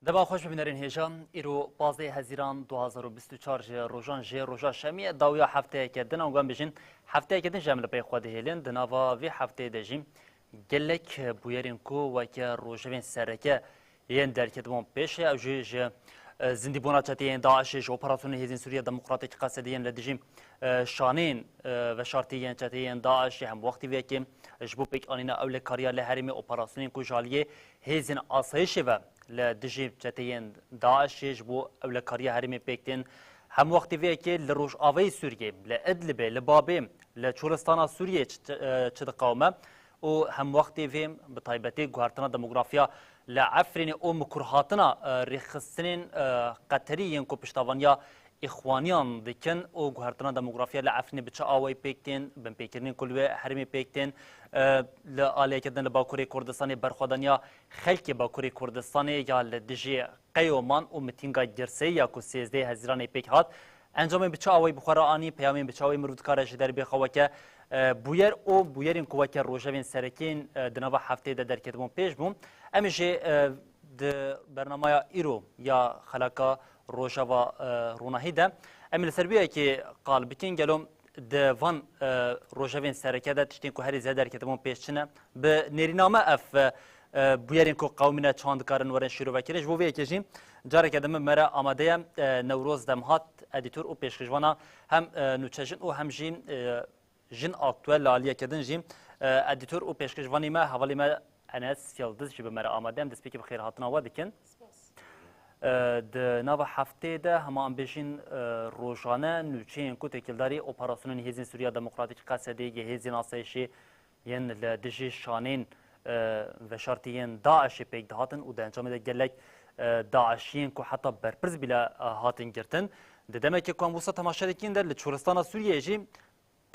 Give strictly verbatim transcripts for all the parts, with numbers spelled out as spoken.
Dema xweş bibînerên hêja, îro pazdeh Hezîran du hazar û bîst û çar ji rojan jê roja şemiyê dawiya hefteyeke din, an guhem bijin hefteyeke din ji em li pey xwe dihêlin. Di nava vê hefteyê de jî gelek bûyerên ku weke rojevên sereke yên derketibûn pêş e, ew jî ji, e, zindîbûna çeteyên DAIŞê, ji operasyonên Hêzên Sûriya Demokratîk Qesedê yên li dijî, e, şanên, e, veşartî yên çeteyên DAIŞê, hem wextî vê yekê ji bo pêkanîna ewlekariya li herêmê, operasyonên ku ji aliyê hêzên asayişê ve li dijî çeteyên DAIŞê ji bo ewlekariya herêmê pêk tên. Hem wextî vê yekê li rojavayê Sûriyê, li Idlibê, li Babê, li çolistana Sûriyê çi, e, çi diqewime û hem wextê vê bi taybetî guhertina demografiya li Efrînê û mikurhatina, e, rêxistinên, e, Qeterî yên ku piştavaniya Îxwaniyan dikin û guhertina demografiya li Efrînê bi çi awayî pêk tên, binpêkirinên ku li wê herêmê pêk tên, e, li aliyeke din li Bakurê Kurdistanê berxwedaniya xelkê Bakurê Kurdistanê ya li dijî qeyoman û mitînga girseyî ya ku sêzdehê Hezîranê pêk hat, encamên bi çi awayî bi xwe re anî, peyamên bi çi awayî mirov dikare ji dervê xwe weke, e, bûyer û bûyerên ku weke rojevên serekên, e, di nava hefteyê de derketibûn pêş bûn. Em ê jî, e, di bernamaya îro ya xelaka Rojava, e, Ronahî de em ê li ser vê yekê qal bikin. Gelo di van, e, rojevên sereke de tiştên ku herî zêde derketibûn pêş çi ne? Bi nêrîname ev, e, e, bûyerên ku qewimîne çand dikarin werin şîrovekirin. Ji bo vê yekê jî careke din bi me re amade ye, e, Newroz Demhat, edîtor û pêşkêşvana hem, e, Nûçe Jin û hem jî, e, Jin Aktuel li aliyeke din jî, e, edîtor û pêşkêşvanê me, hevalê me Enes Yildiz jî bi me re amade. Em destpêkê bi xêrhatina we dikin. Spas. E, di nava hefteyê de hema em bêjin, e, rojane nûçeyên ku têkildarî operasyonên Hêzên Sûriya Demokratîk Qesedê yê hêzên asayişê yên li dijî şanên, e, veşartî yên DAIŞê pêk dihatin û di encamê de gelek, e, DAIŞiyên ku heta berpirs bîle, e, hatin girtin. Di demekê ku em wisa temaşe dikin de li çolistana Sûriyeyê jî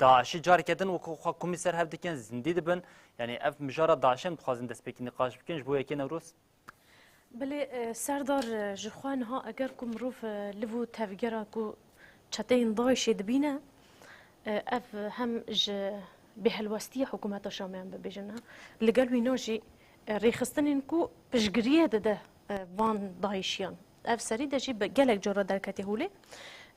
DAIŞî careke din wekî xwe komî ser hev dikin, zindî dibin. Yanî ev mijara DAIŞê em dixwazin destpêkî nîqaş bikin ji bo yekê Newroz. Belê, e, Serdar, e, ji xwe niha eger ku mirov, e, liv û tevgera ku çeteyên DAIŞê dibîne, e, ev hem ji bêhelwestiya hikûmeta Şamê em bibêjin, e, li gel wîna jî, e, rêxistinên ku piştgiriyê dide, e, van DAIŞiyan. Ev serî de jî bi gelek cara derketî holê.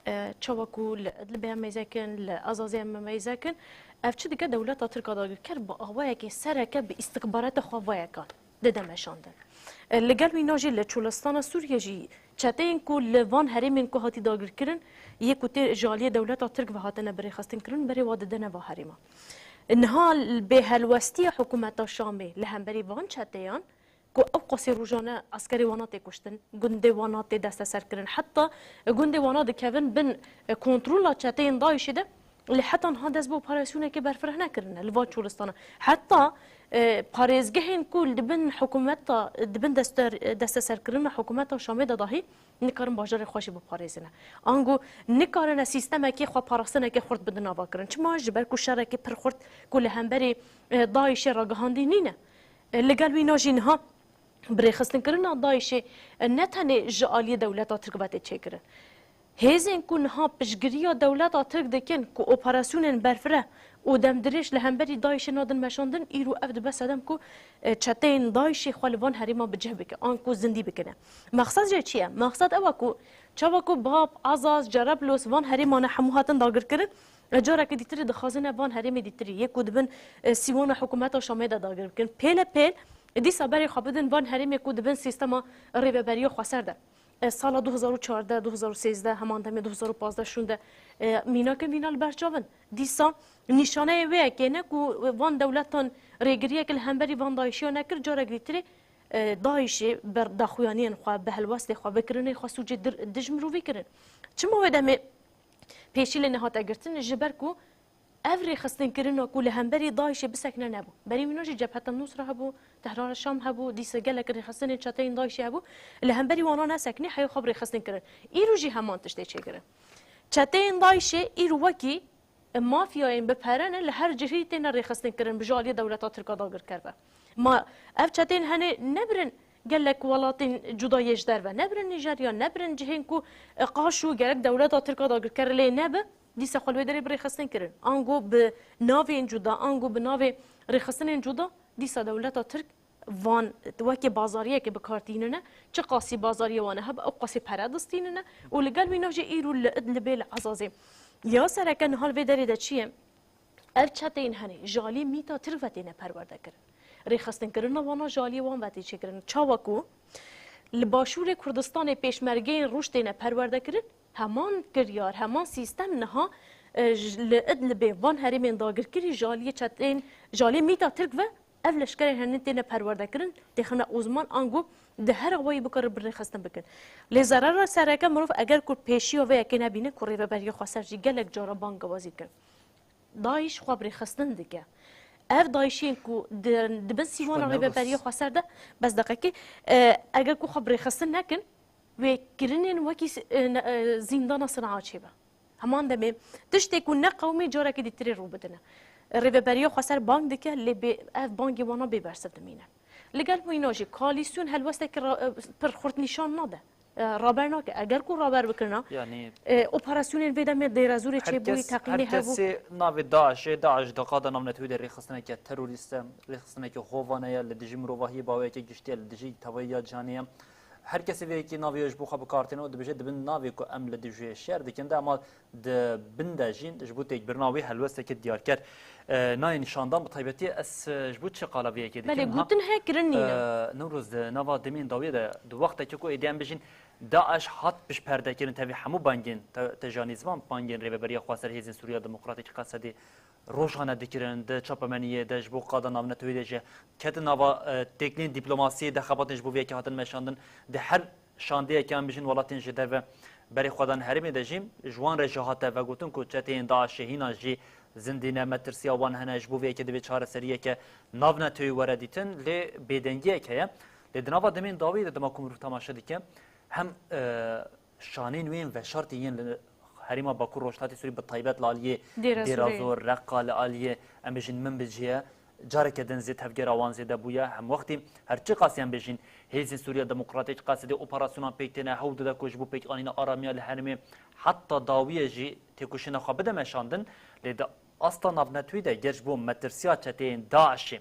E, çawa ku li Idlibê em mêze kin, li Azazê em mêze kin, ev çi dike dewleta Tirk a dagirker bi awayekê sereke bi îstixbarata xwe vayeka dide meşandin. E, li gel wîna jî li çolistana Sûriyê jî çeteyên ku li van herêmên ku hatî dagirkirin, yê ku tê ji aliyê dewleta Tirk ve hatine birêxistin kirin, berê wa didine va herêma. Niha bêhelwestiya hikûmeta Şamê li hemberî van çeteyan, ku ew qasî rojane eskerê wana tê kuştin, gundê wana tê desteserkirin. Heta gundê wana dikevin bin, e, kontrola çeteyên DAIŞê de, lê heta niha dest bi operasyonekê berfireh nekirine li van çolistana. Heta, e, parêzgehên ku li bin hikûmeta, di bin dester-, desteserkirina hikûmeta Şamê de dahî nikarin bajarê xwe jî biparêzine. Ango nikarine sîstemekê xwe parastinekê xurt bidin nava kirin. Çima? Ji ber ku şerekê pir xurt ku li hemberî, e, DAIŞê ragihandî nîne. E, li gel wîna jî niha birêxistinkirina DAIŞê, e, ne tenê ji aliyê dewleta Tirk ve tê çêkirin. Hêzên ku niha piştgiriya dewleta Tirk dikin ku operasyonên berfireh û demdirêj li hemberî DAIŞê nadin meşandin, îro ev dibe sedem ku, e, çeteyên DAIŞê xwe li van herêma bi cih bike, an ku zindî bikine. Mexsed jê çi ye? Mexsed ew e ku çawa ku Bab, Azaz, Cerablos van herêmane hemû hatin dagirkirin, e, carekî dîtirî dixwazine van herêmê dîtirî, yê ku dibin, e, sîwana hikûmeta Şamê de dagir bikin. Pêlepêl, e, dîsa berê xwe bidin van herêmê ku dibin sîstema rêveberiya xweser de. E, sala du hezar û çardeh, du hezar û sêzdeh, heman demê du hezar û pazdeh şûnde, e, mînakên vîna li ber çav in. Dîsa nîşaneyê wê yekê ne ku van dewletan rêgiriyek li hemberî van DAIŞiya nekir, carek dîtirê, e, DAIŞê ber daxuyaniyên xwe, bi helwestê xwe, bi kirinê xwe sûcê dir-, dij mirovî kirin. Çima wê demê pêşî lê nehate girtin? Ji ber ku ev rêxistinkirina ku li hemberî DAIŞê bisekine nebû. Berî wîna jî Cebheta Nusra hebû, Tehran Şam hebû, dîsa gelek rêxistinên çeteyên DAIŞê hebû. Li hemberî wana nesekinî heya xwe bi rêxistin kirin. Îro jî heman tiştê çêkirin. Çeteyên DAIŞê îro wekî mafyayên bi pere ne li her cihî têne rêxistin kirin, bi ji aliyê dewleta Tirk a dagirker ve. Ma ev çeteyên henê nebirin gelek welatên cuda yê ji derve, nebirin Nîjerya, nebirin cihên ku, e, qaş û gerek dewleta Tirk a dagirker lê nebe, dîsa xwe li wê derê bi rêxistin kirin. Ango bi navên cuda, ango bi navê rêxistinên cuda, dîsa dewleta Tirk van wekî bazariyekê bi kar tînine, çiqasî bazariyê wan e hebe, ew qasî pere distînine û li gel wîna jî îro li Idlibê, li Ezazê. Ya sereke niha li vê derê de çi ye? Ev çeteyên hene ji aliyê mîta Tirk ve têne perwerdekirin. Rêxistinkirina wana ji aliyê wan ve tê çêkirin. Çawa ku li Başûrê Kurdistanê pêşmergeyên Rûs têne perwerdekirin, heman kiryar, heman sîstem niha, e, ji, li Idlibê van herêmên dagirkirî ji aliyê çeteyên, ji aliyê mîta Tirk ve ev leşkerên hene têne perwerdekirin, têxine ozman, ango di her awayî bikarin bi rêxistin bikin. Lê zerara sereke mirov eger ku pêşiya vê yekê nebîne ku Rêveberiya Xweser jî gelek cara bangewazî dikin. DAIŞ xwe bi rêxistin dike. Ev DAIŞ'ên ku di, di bin sîwana Rêveberiya Xweser de, bes deqekê, e, eger ku xwe bi rêxistin nekin, wê kirinên wekî s-, e, ne-, e, zîndana Sinaa çêbe. Heman demê tiştê ku neqewimê carekê dîtirê rû bidine. Rêveberiya Xweser bang dike, lê bê, ev bangê wana bê bersiv dimîne. Li gel wîna jî koalîsyon helwestekî ra-, e, pir xurt nîşan nade. E, raber nake. Eger ku raber bikirina, Yanî e, operasyonên vê demê Dêrezûrê çêbûyî, teqînê hebû. Kesê navê DAIŞ'ê, DAIŞ di qada navnetewî de rêxistineke terorîst e, rêxistineke hovane ye, li dijî mirovahiyê baweyeke giştî ye, li dijî tevahiya cîhanê ye. Her kesê vê yekê navê wê ji bo xwe bi kar têne û dibêje di bin navê ku em li dijî şer dikin de, ema di bin de jî ji bo têkbirina wê helwesteke diyarker, e, nayê nîşandan. Bi taybetî ez, e, ji bo çi qala vê yekê dikim? Belê, gotin heye, kirin nîne. E, Newroz, di nava demên dawiyê de, di wextekê ku êdî em bijîn, DAIŞ hat pişperdekirin tevî hemû bangên, te, te jî anî ziman bangên Rêveberiya Xweser, Hêzên Sûriya Demokratîk, Qesedê, rojane dikirin, di çapemeniyê de ji bo qada navnetewî de jî ketin nava, e, têkiliyên dîplomasiyê de xebatên ji bo vê yekê hatin meşandin. Di her şandeyeke em bijîn welatên ji derve berê xwe dan herêmê de jî ji wan re jî hate vegotin ku çeteyên DAIŞ'ê hîna jî zindî ne, metirsiya wan hene, ji bo vê yekê divê çareseriyeke navnetewî were dîtin, lê bêdengiyek heye. Lê di nava demên dawî de dema ku mirov temaşe dike, hem, e, şanên wê yên veşartî yên li herêma Bakur Rojhilatê Sûrî, bi taybet li aliyê Dêra Dêra Zorê. Zor, Reqa, li aliyê, em bêjin, Minbicê ye, careke din zêde tevgera wan zêde bûye. Hemwextî her çiqas em bêjin, Hêzên Sûriya Demokratîk Qesedê operasyona pêk têne, hewl dide ku ji bo pêkanîna aramiya li herêmê heta dawiyê jî têkoşîna xwe bide meşandin. Lê di asta navnetewî de ger ji bo metirsiya çeteyên DAIŞ'ê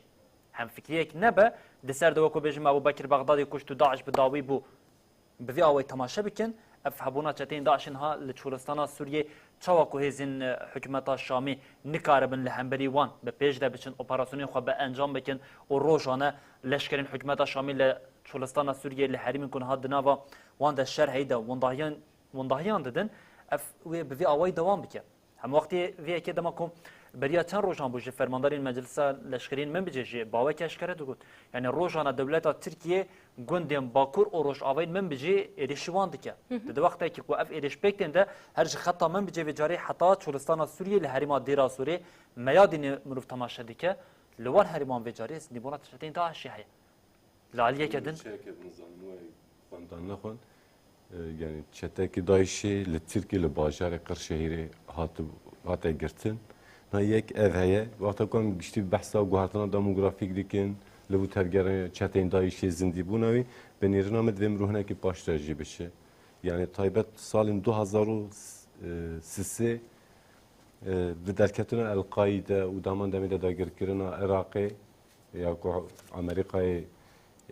hemfikriyek nebe, di ser de wekû bêjim Ebû Bekir Bexdadî kuşt û DAIŞ bi dawî bû, bi vî awayî temaşe bikin, ev hebûna çeteyên DAIŞ'ê niha li çolistana Sûriyê çawa ku hêzên, e, hikûmeta Şamê nikaribin li hemberî wan bi pêş de biçin, operasyonên xwe bi encam bikin û rojane leşkerên hikûmeta Şamê li çolistana Sûriyê, li herêmên ku niha di nava wan de şer heyî de windahiyan, windahiyan didin, ev wê bi vî awayî dewam bike. Hemwextê vê yekê dema ku beriya çend rojan bû ji fermandarên Meclisa Leşkerî yên Minbicê jî baweke eşkere digot. Yanî rojane dewleta Tirkiyê gundên Bakur û Rojavayên Minbicê êrişî wan dike. Hı hı. Di, di wextekî ku ev êrîş pêk tên de her ji xeta Minbicê vê carê heta çolistana Sûriyê li herêma Dêra Zorê, Meyadînê mirov temaşe dike, li wan herêman vê carê zindîbûna çeteyên DAIŞ'ê heye. Li aliyeke din. Çekek nizanî wê xwendan nexwen. E, yanî çetekî DAIŞ'ê li Tirkiyê li bajarê Qirşehîrê hatib-, hate girtin. Na yek ev heye. Wexta ku em giştî behsa guhertina demografîk dikin, li bo tevgerê çeteyên DAIŞ'ê zindîbûna wî, bi nêrîna min divê mirov hinekî paş de jî biçe. Yanî taybet salên du hazar û sisê, e, bi derketina El-Qaîde û di heman demê de dagirkirina Iraqê, ya ku Amerîkayê,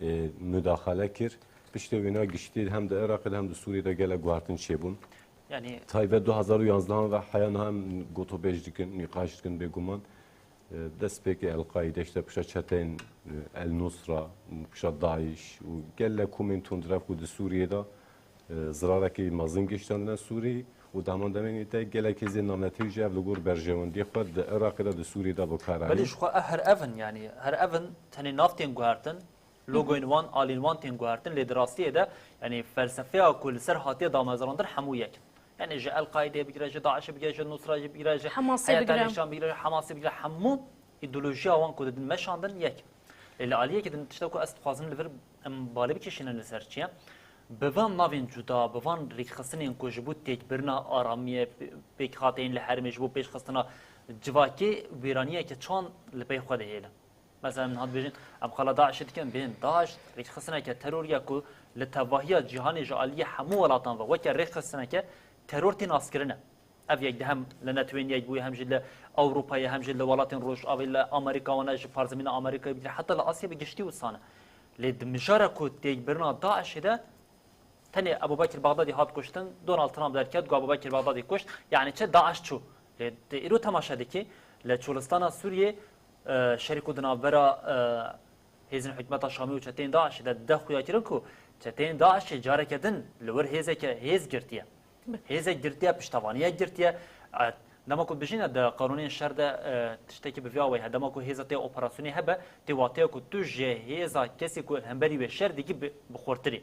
e, mudaxale kir. Piştê wîna giştî hem di Iraqê de hem di Sûriyê de gelek guhertin çêbûn. Yanî taybet du hazar û yanzdehan ve heya niha em gotobêj dikin, nîqaş dikin bêguman. E, destpêkê El-Qaîde, işte pişta çeteyên, e, El-Nusra, pişta DAIŞ û gelek komên tundrev ku di Sûriyê de e, zirarekî mezin gihiştandine Sûrî û di heman demê de gelek hêzên navnetewî jî ev li gor berjewendiyê xwe di Iraqê de, di Sûriyê de bi kar anîn. Belê ji xwe e-, her ev in, yanî her ev in tenê nav tên guhertin, logoyên wan, aliyên wan tên guhertin, lê di rastiyê de, yanî felsefeya ku li ser hatiye damezrandin hemû yek in. Yanî ji El-Qaîdeyê bigire, ji DAIŞ'ê bigire, ji Nusra jî bigire, ji Hemasê Heyet bigire. Tahrir Şam bigire, ji Hamasê bigire, hemû îdeolojiyên wan ku didin meşandin yek. Lê li aliyekî din tişta ku ez dixwazim li vir em balê bikişînin li ser çi ye? Bi van navên cuda, bi van rêkxistinên ku ji bo têkbirina aramiyê, pê-, pêkhateyên li herêmê, ji bo pêşxistina civakê wêraniyeke çand li pey xwe dihêlin. Mesela em niha dibêjin, em qala DAIŞ'ê dikin, bên DAIŞ rêkxistineke terorî ye ku li tevahiya cîhanê ji aliyê hemû welatan ve weke rêkxistineke teror tê naskirin e. Ev yek di hem li Netewên Yekbûyî, hem jî li Ewropayê, hem jî li welatên Rojavê, li Amerîka, wana ji parzemîna Amerîkayê bigire heta li Asyayê bi giştî wisa ne. Lê di mijara ku têkbirina DAIŞê de tenê Ebubekir Bexdadî hat kuştin, Donald Trump derket, got Ebubekir Bexdadî kuşt, yanî çi, DAIŞ çû. Lê tu îro temaşe dikî, li Çolistana Sûriyê, e, şerî ku di navbera, e, hêzên hikûmeta Şamê û çeteyên DAIŞê de dide xuyakirin ku çeteyên DAIŞê careke din li wir hêzeke hêz girtiye. Hêzek girtiye, piştevaniyek girtiye. E, dema ku bijîne di qanûnên şer de, e, tiştekî bi vî awayî heye. Dema ku hêza tê operasyonê hebe, tê wateya ku tu ji hêza kesê ku li hemberî wê şer dikî bi, bi xurtirî.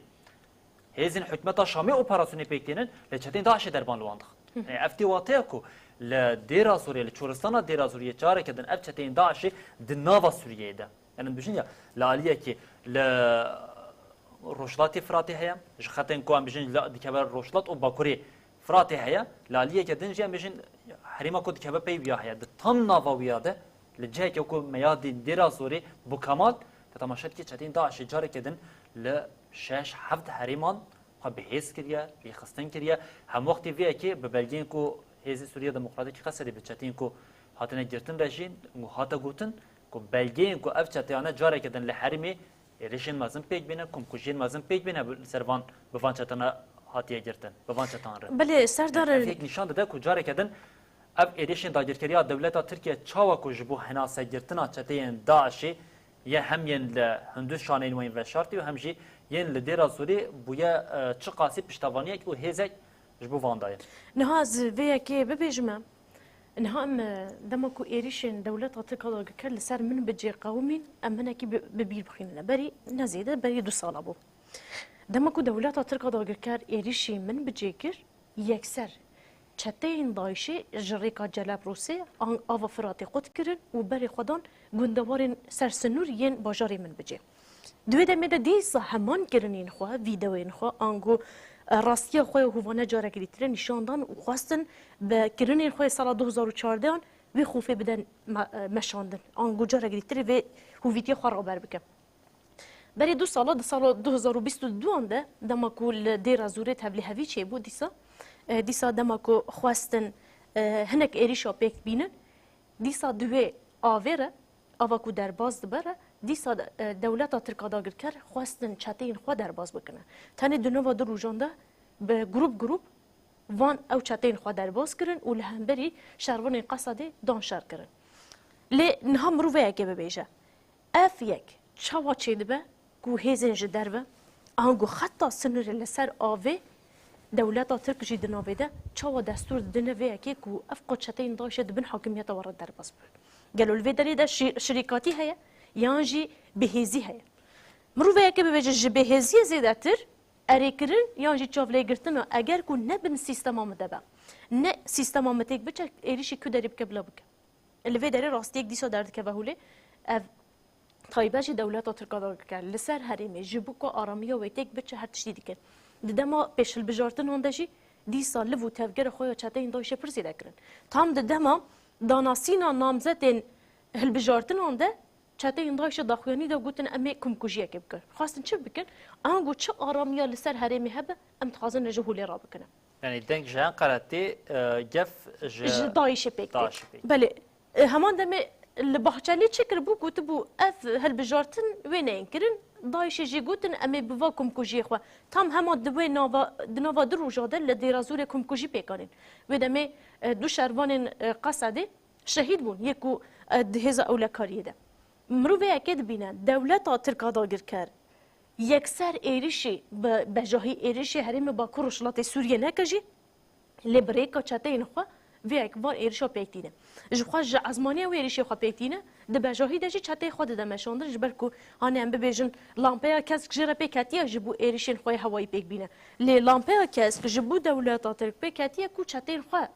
Hêzên hikûmeta Şamê operasyonê pêk tênin, lê çeteyên DAIŞê derban li wan dixin. Hı hı. E, ev tê wateya ku li Dêra Zorê, li çolistana Dêra Zorê careke din ev çeteyên DAIŞê di nava Sûriyeyê de. Yani, em dibêjin ya, li aliyekê li Rojhilatê Firatê heye, ji xetên ku em bijin li dikeve Rojhilat û Bakurê Firatê heye, li aliyeke din jî em bijin herêma ku dikeve pey wiya heye. Di tam nava wiya de, li ciheke ku me ya dî Dêra Zorê, Bukemal, te temaşe dikî çeteyên DAIŞê careke din li şeş heft herêman xwe bi hêz kiriye, rêxistin kiriye. Hemwextî vê yekê bi belgeyên ku Hêzê Sûriya Demokratîk Qesedê bi çeteyên ku hatine girtin re jî hate gotin ku belgeyên ku ev çeteyane careke din li herêmê êrişên mezin pêk bîne, komkujiyên mezin pêk bîne, li ser van, bi van çetana hatiye girtin, bi van çetan re. Belê, Serdar. Ev yek nîşan dide ku careke din ev êrişên dagirkeriya dewleta Tirkiye çawa ku ji bo hinasegirtina çeteyên DAIŞê ye, hem yên li Hindû şaneyên wayîn veşartî û hem jî yên li Dêra Zorê bûye, e, çiqasî piştevaniyek û hêzek ji bo van daye. Niha ez vê yekê bibêjime, niha em, e, dema ku êrişên dewleta Tirk a dagirker li ser Minbicê qewimîn, em hinekî bi, bi bîr bixînine. Berî ne zêde, berî du sala bû. Dema ku dewleta Tirk a dagirker êrişî Minbicê kir, yekser çeteyên DAIŞê ji rêka Celebrosê an ava Firatê qut kirin û berê xwe dan gundewarên ser sinûr yên bajarê Minbicê. Di wê demê de dîsa heman kirinên xwe, vîdeoyên xwe, ango, e, rastiya xwe ya hovane careke dîtire nîşan dan û xwestin bi kirinên xwe yê sala du hezar û çardeh an wê xofê bidin me-, e, meşandin. Ango careke dîtire vê hovîtiya xwe raber bikin. Berê du sala, di sala du hezar û bîst û du an de, dema ku li Dêra Zûrê tevlîhevî çêbû dîsa, e, dîsa dema ku xwestin, e, hinek êrîşa pêk bînin, dîsa di wê avê re, ava ku derbas dibe re, dîsa, e, dewleta Tirk a dagirker xwestin çeteyên xwe derbas bikine. Tenê di nava du rojan de bi grup grup van ew çeteyên xwe derbas kirin û li hemberî şervanên Qesedê dan şer kirin. Lê niha mirov vê yekê bibêje, ev yek çawa çêdibe ku hêzên ji derve, ango xeta sinirê li ser avê, dewleta Tirk jî di navê de, çawa destûr didine vê yekê ku ev qo çeteyên DAIŞê di bin hakimiyeta we re derbas bibin? Gelo li vê derê de şî-, şirîkatî heye yan jî bihêzî heye? Mirov vê yekê bibêje, ji bihêziyê zêdetir erêkirin yan jî çavlêgirtina, eger ku ne bin sîstema min de be, ne sîstema min têk biçe, êrîşî ku derê bike bila bike. Li vê derê rastiyek dîsa derdikeve holê, ev taybet jî dewleta Tirk a dagirker li ser herêmê ji bo ku aramiya wê têk biçe her tiştî dikin. Di dema pêşhilbijartinan de jî dîsa liv û tevgera xwe ya çeteyên DAIŞê pir zêde kirin. Tam di dema danasîna namzetên hilbijartinan de çeteyên DAIŞê daxuyanî de gotin, em ê komkujiyekê bikin. Xwestin çi bikin? Ango çi aramiya li ser herêmê hebe, em dixwazin ji holê rabikine. Yani deng ji Enqere tê, e, gef ji Ji DAIŞê pêk tê. DAIŞê pêk. Belê. E, heman demê li Bahçelî çi kiribû? Gotibû, ev hilbijartin wê neyên kirin. DAIŞê jî gotin, em ê bi va komkujiyê xwe. Tam hema di wê nava, di nava du roja de li Dêra Zûrê komkujî pêk anîn. Wê demê, e, du şervanên, e, Qesedê şehîd bûn, yê ku, e, di hêza ewlekariyê de. Mirov vê yekê dibîne, dewleta Tirk a dagirker yekser êrişî, bi bejahî êrişê herêmê Bakur Rojhilatê Sûriyê neke jî, lê bi rêka çeteyên xwe vê yek van êrişa pêk tîne. Ji xwe ji ezmaniya wê êrişê xwe pêk tîne, di bejahî de jî çeteyê xwe dide meşandin, ji ber ku, hani em bibêjin, lampeya kesk jê re pêk hetiye ji bo êrişên xwe yê hewayî pêk bîne. Lê lampeya kesk ji bo dewleta Tirk pêk hetiye ku çeteyên xwe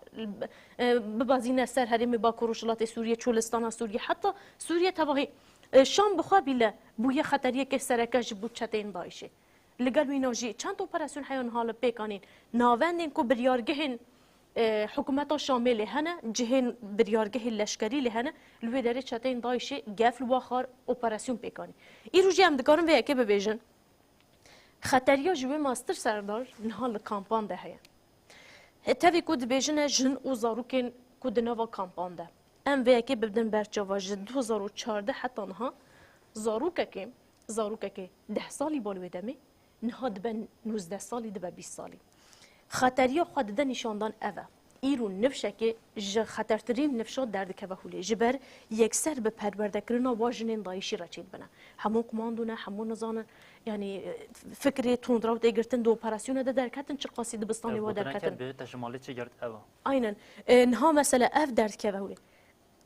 e, bibezîne ser herêmê Bakur Rojhilatê Sûriyê, Çolistana Sûriyê, heta Sûriyê tevahî. E, Şam bi xwe bîle bûye xeteriyeke sereke ji bo çeteyên DAIŞê. Li gel wîna jî çend operasyon heye niha li pêk anîn. Navendên ku biryargehên, e, hikûmeta Şamê lê hene, cihên biryargehê leşkerî lê hene, li wê derê çeteyên DAIŞê gef li wa xar operasyon pêk anî. Îro jî em dikarin vê yekê bibêjin. Xeteriya ji wê mestir, Serdar, niha li kampan de heye. Tevî ku dibêjine jin û zarokên ku di nava kampan de. Em vê yekê bibdin ber çava, ji du hezar û çardeh heta niha zarokekê, zarokekê deh salî bal wê demê, niha dibe nûzdeh salî, dibe bîst salî. Xeteriya xwe dide nîşandan ev e. Îro nifşekê ji xetertirîn nifşa derdikeve holê. Ji ber yekser bi perwerdekirina wa jinên dayişî re çêdibine. Hemû komando ne, hemû nizanin, yanî, fikrê tundrew tê girtin, di operasyona de derketin, çiqasî dibistanê Ev wa gotineke derketin. Bêje te ji malê çi girt ew e. Aynen. E, niha mesele ev derdikeve holê.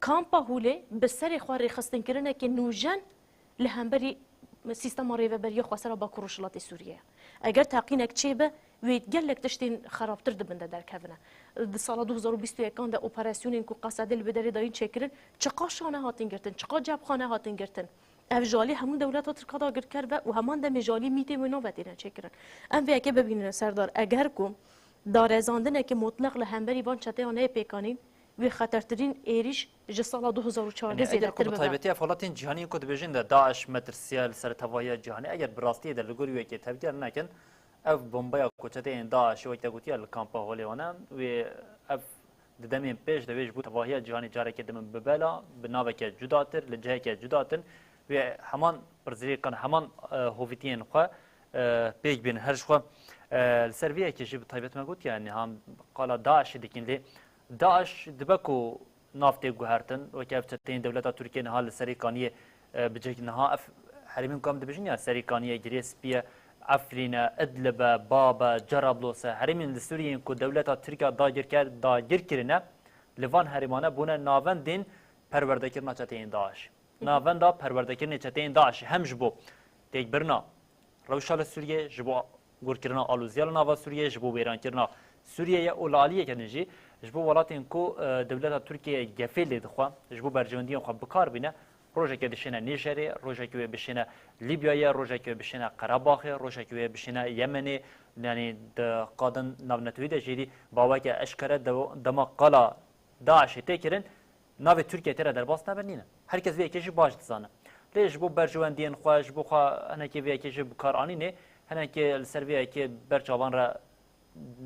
Kampa Hûlê bi serê xwe rêxistinkirineke nûjen li hemberî sîstema rêveberiya xwesera Bakur Rojhilatê Sûriyê ye. Eger teqînek çêbe, wê gelek tiştên xerabtir di bin de derkevine. Di sala du hezar û bîst û yekan de operasyonên ku qesedê li wê derê dayîn çêkirin, çiqa şane hatin girtin, çiqa cebxane hatin girtin. Ev ji alî hemû dewleta Tirka dagirker ve û heman demê ji alî mîtên wê nave têne çêkirin. Em vê yekê bibînine, Serdar, eger ku darezandineke mutleq li hemberî van çeteyan neyê pêkanîn, wê xetertirîn êrîş ji sala du hezar û çardeh Yanî eger ku zêdetir bi bibe. Taybetî ev halatên cîhanî yên ku dibêjin de DAIŞ metirsiye li ser tevahiya cîhanê, eger bi rastiyê de li gor wê yekê tevdiyar nekin, ev bombeya ku çeteyên DAIŞê wek te gotiye li kampa holê wan e, wê ev di demên pêş de wê ji bo tevahiya cîhanê carekê din bi bela, bi naveke cudatir, li ciheke cudatir, wê heman pirsgirêkan, heman, e, hovîtiyên xwe, e, pêk bînin. Her ji xwe, e, li ser vê yekê jî bi taybet me gotiye, niha qala DAIŞê dikin, lê DAIŞ dibe ku nav tê guhertin, weke ev çeteyên dewleta Tirkiyê niha li Serêkaniyê, e, bi cih niha ev herêmên ku em dibêjin ya Serêkaniyê, Girê Spî ye, Efrîn e, Idlib e, Bab e, Cerablos e, herêmên li Sûriyê yên ku dewleta Tirkiya dagirker, dagir kirine, li van herêmane bûne navendên perwerdekirina çeteyên DAIŞ. Navenda perwerdekirinê çeteyên DAIŞ hem ji bo têkbirina rewşa li Sûriyê, ji bo gurkirina aloziya li nava Sûriyê, ji bo wêrankirina Sûriyeyê û li aliyeke din jî ji bo welatên ku, e, dewleta Tirkiyeyê gefê lê dixwe, ji bo berjewendiyên xwe bi kar bîne, rojekê dişêne Nîjerê, rojekê wê bişêne Lîbyayê, rojekê wê bişêne Qerebaxê, rojekê wê bişêne Yemenê, yanî di qadin navnetewî de jêrî baweke eşkere de-, dema qala DAIŞê tê kirin, navê Tirkiye tê re derbas nebe nîne. Her kes vê yekê jî baş dizane. Lê ji bo berjewendiyên xwe, ji bo xwe hinekê vê yekê jî bi kar anînê, hinekê li ser vê yekê ber çavan re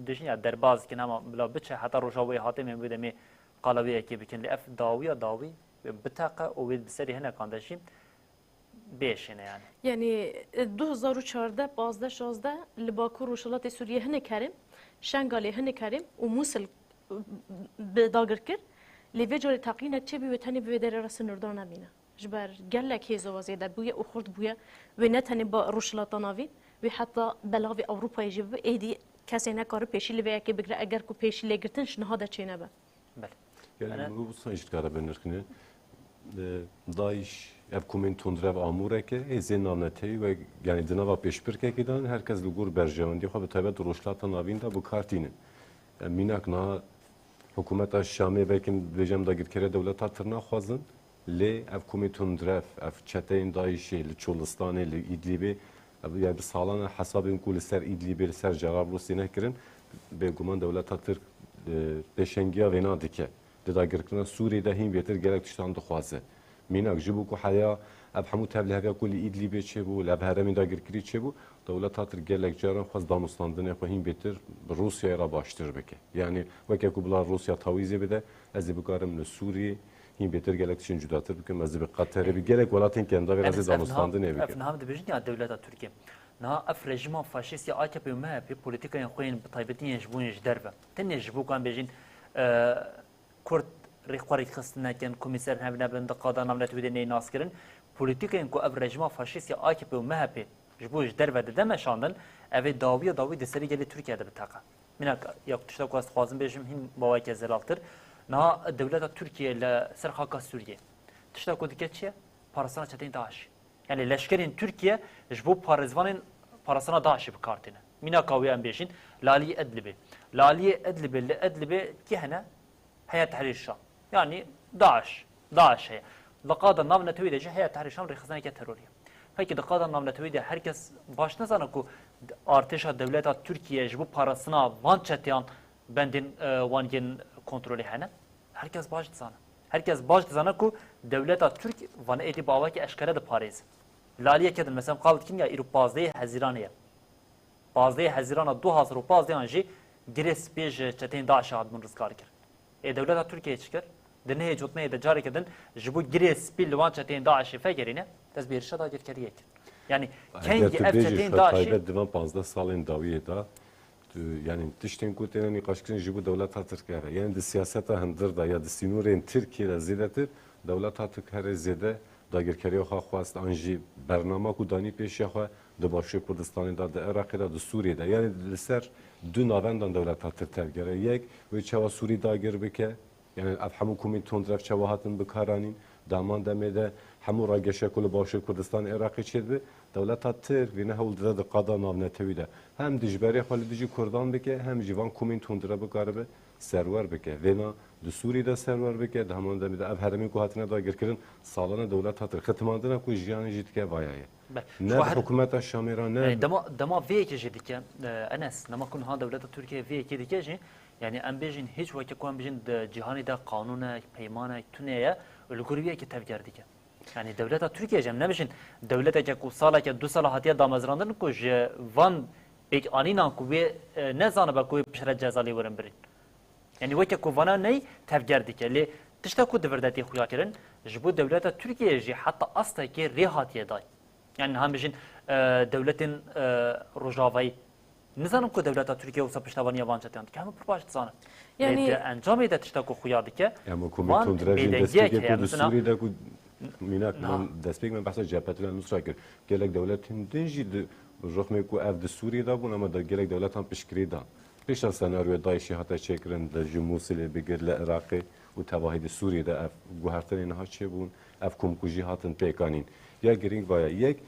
dijîn ya derbas dikin, hema bila biçe heta roja wê hatê em ê wê demê qala wê yekê bikin. Lê ev dawiya dawî wê biteqe û wê bi serê hinekan de jî bêşêne yani. Yanî, e, du hezar û çardeh, pazdeh, şazdeh li Bakur Rojhilatê Sûriyê hinek herêm, Şengalê hinek herêm û Mûsil, e, bi dagir kir. Lê vê carê teqînek çêbû wê tenê bi vê derê re sinirdan nemîne. Ji ber gelek hêzo ve zêde bûye û xurt bûye. Wê ne tenê ba Rojhilata Navîn, wê heta belavê Ewropayê jî bibe, êdî kesê nekare pêşî li vê yekê bigire, eger ku pêşî lê girtin ji niha de çênebe. Belê. Yani Ana- bu sayı dikare binirxine. E, DAIŞ ev komên tundrev amûreke, hêzên navnetewî ve yani di nava pêşbirkekê de herkes li gor berjewendî xwe bi taybet Rojhilata Navîn de bi kar tînin. E, mînak niha hikûmeta Şamê belkim dibêjim dagirkeriya dewleta Tirk naxwazin, lê ev komê tundrev, ev çeteyên DAIŞê li Çolistanê, li Îdlîbê, ev, yani bi salan e hesabên ku li ser Îdlîbê, li ser Cerablûsê nekirin, bêguman dewleta Tirk, e, pêşengiya vêna dike. Di dagirkirina Sûriyê de hîn bêtir gelek tiştan dixwaze. Mînak ji bo ku heya ev hemû tevliheviya ku li Îdlîbê çêbû, li ev herêmên dagirkirî çêbû, dewleta Tirk gelek caran xwest danûstandinê xwe hîn bêtir bi Rûsyayê re baştir bike. Yanî weke ku bila Rûsya tawîzê bide, ez ê bikarim li Sûriyê hîn bêtir gelek tiştên cudatir bikim, ez ê bi Qeterê, bi gelek welatên Kendavê re ez ê Ev niha, danûstandinê bikim. Ev niha em dibêjin ya dewleta Tirkiyê. Niha ev rejîma faşîst ya A K P û M H P polîtikayên xwe yên bi taybetî yên ji bo yên ji derve. Tenê ji bo ku em bêjin, e, Kurd rêxwe rêkxistin nekin, komîser hev nebin, di qada navnetewî de neyê naskirin. Polîtîkayên ku ev rejîma faşîst ya A K P û M H P ji bo ji derve dide meşandin, ev ê dawiya dawî di serî gelê Tirkiye de biteqe. Mînak, ya tişta ku ez dixwazim bêjim, hîn baweke zelaltir. Niha dewleta Tirkiye li ser xaka Sûriyê tişta ku dike çi ye? Parastina çeteyên DAIŞ. Yani leşkerên Tirkiye ji bo parêzvanên parastina DAIŞê bi kar tîne. Mînaka wê em bêjin, li aliyê Idlibê. Li aliyê Idlibê, li Idlibê kî hene? Heya Tehrîr Şam. Yani DAIŞ, DAIŞ heye. Li qada navnetewî de jî Heya Tehrîr Şam rêxistineke terorî ye. Peki di qada navnetewî de her kes baş nizane ku artêşa dewleta Tirkiye ji bo parastina van çeteyan bendên, e, wan yên kontrolê hene? Her kes baş dizane. Her kes baş dizane ku dewleta Tirk van êdî bi awakî eşkere diparêze. Li aliyeke din, mesela, qal dikin ya îro pazdehê Hezîranê ye. Pazdehê Hezîrana du hazar û pazdeh an jî Girê spî ji çeteyên DAIŞê hatibûn rizgarkirin. Ê dewleta Tirkiyeyê çi kir? Di nehê cotmeyê de careke din ji bo girê spî li wan çeteyên DAIŞê vegerîne, dest bi êrişa dagirkeriyê kir. Yanî Eger kengî tu ev bêjî çeteyên DAIŞê taybet di van pazdeh salên dawiyê de, tu, yanî tiştên ku têne nîqaşkirin ji bo dewleta Tirk ev e. Yanî di siyaseta hundir de ya di sînorên Tirkiyê de zêdetir dewleta Tirk herê zêde dagirkeriya xwe xwest an jî bernama ku danî pêşiya xwe di Başûrê Kurdistanê de, di Iraqê de, di Sûriyê de. Yanî li ser du navendan dewleta Tirk tevgere. Yek, wê çawa Sûrî dagir bike, yanî ev hemû komên tundrev çawa hatin bikaranîn, di heman demê de hemû rageşe ku li Başûrê Kurdistanê Iraqê çêdibe, dewleta Tirk vêne hewl dide di qada navnetewî de hem dijberê xwe li dijî Kurdan bike, hem jî van komên tundrev bikaribe serwer bike. Vêna di Sûrî de serwer bike, di heman demê de ev herêmên ku hatine dagirkirin, salane dewleta Tirk xitimandine ku jiyanê jî dike vaya ye. Be, Ne ji bi her hikûmeta Şamê re, ne Yanî dema, dema vê yekê jî dike, e, Enes, dema ku niha dewleta Tirkiyê vê yekê dike jî, yanî em bêjin hîç weke ku em bijin di cîhanê de qanûnek, peymanek tune ye û li gor vê yekê tevger dike. Yanî dewleta Tirkiyê jî em nebijin dewleteke ku saleke du sala hatiye damezrandin ku ji van pêkanînan ku wê, e, nezanibe ku wê piştre ceza lê werin birîn. Yanî weke ku vana ney tevger dike. Lê tişta ku di vir de tê xuya kirin, ji bo dewleta Tirkiyeyê jî heta astekê rê hatiye dayîn. Yanî niha bijin, e, dewletên, e, Rojavayî. Nizanim ku dewleta Tirkiye wisa piştevaniya van çeteyan dike. Hemû pir baş dizanin. Lê Yanî di encamê de tişta ku xuya dike, Em û komî van tundrev jî bêdengiyek destpêkê heye. ku di Mesela Sûrî de ku mînak Niha. man destpêk me behsa Cephetullah Nusra kir. Gelek dewletên din jî di rixmê ku ev di Sûriyê de bûn, ama de gelek dewletan piştgirî dan. Pêşa senaryoya DAIŞê hate çêkirin, de ji Mûsilê bigir li Iraqê û tevahî di Sûriyê de ev guhertinê niha çêbûn, ev komkujî hatin pêkanîn. Ya girîng vaya yek,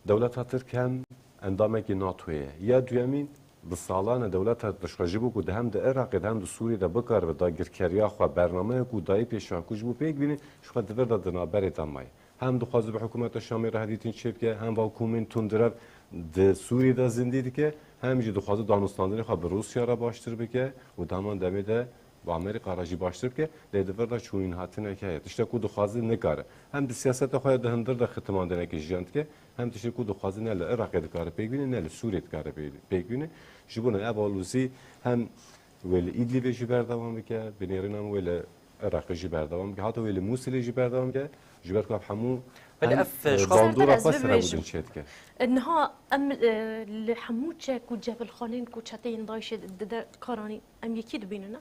dewleta Tirk hem endamekî NATOyê ye. Ya duyemîn, bi salan e dewleta Tirk dişuxe ji bo ku di hem di Iraqê de hem di Sûriyê de bikaribe dagirkeriya xwe, bernameya ku dayî pêşiya ku ji bo pêk bîne, ji xwe di vir de di navberê de maye. Hem dixwaze bi hikûmeta Şamê re hevdîtin çêbike, hem va komên tundrev di Sûriyê de zindî dike, hem jî dixwaze danûstandinê xwe bi Rûsya re baştir bike û di heman demê de bi Amerîka re jî baştir bike, lê di vir de çûnînhatineke heye. Tiştek ku dixwaze nikare. Hem di siyaseta xwe ya di hundir de xitimandinekê jiyan dike, hem tiştê ku dixwaze ne li Iraqê dikare pêk bîne, ne li Sûriyê dikare pê-, pêk bîne. Ji bo ne ev alozî hem wê li Îdlibê jî berdewam bike, bi nêrînan wê li Iraqê jî berdewam bike, hata wê li Mûsilê jî berdewam bike, ji ber ku ev hemû Belê hem, ev, e, ji xwe bandora xwe sera bidin çêdike. E, niha em, e, li hemû çek û cebilxanên ku çeteyên DAIŞê dide karanî em yekî dibînin, e?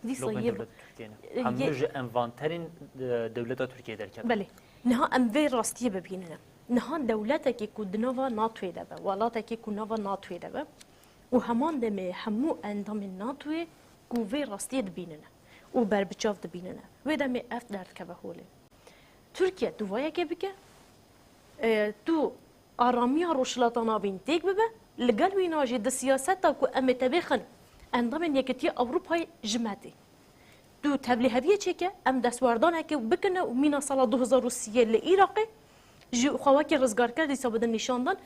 Dîsa Lobên yê dewleta Tirkiyê ne. e, Hemû yê ji envanterên, e, dewleta Tirkiyê derkevin. Belê. Niha em vê rastiyê bibînin. Niha dewletekê ku di nava NATOyê de be, welatekê ku nava NATOyê de be û heman demê hemû endamên NATOyê ku vê rastiyê dibînin û berbiçav dibînin. Wê demê ev derdikeve holê. Tirkiye tu vayekê bike, e, tu aramiya Rojhilata Navîn têk bibe, li gel wîna jî di siyaseta ku em ê tevêxin endamên Yekîtiya Ewropayê ji me tê. Tu tevlîheviyê çêke, em destwerdanekê bikine û mîna sala du hezar û sî li Iraqê ji xwe wekî rizgarker dîsa bidin nîşandan,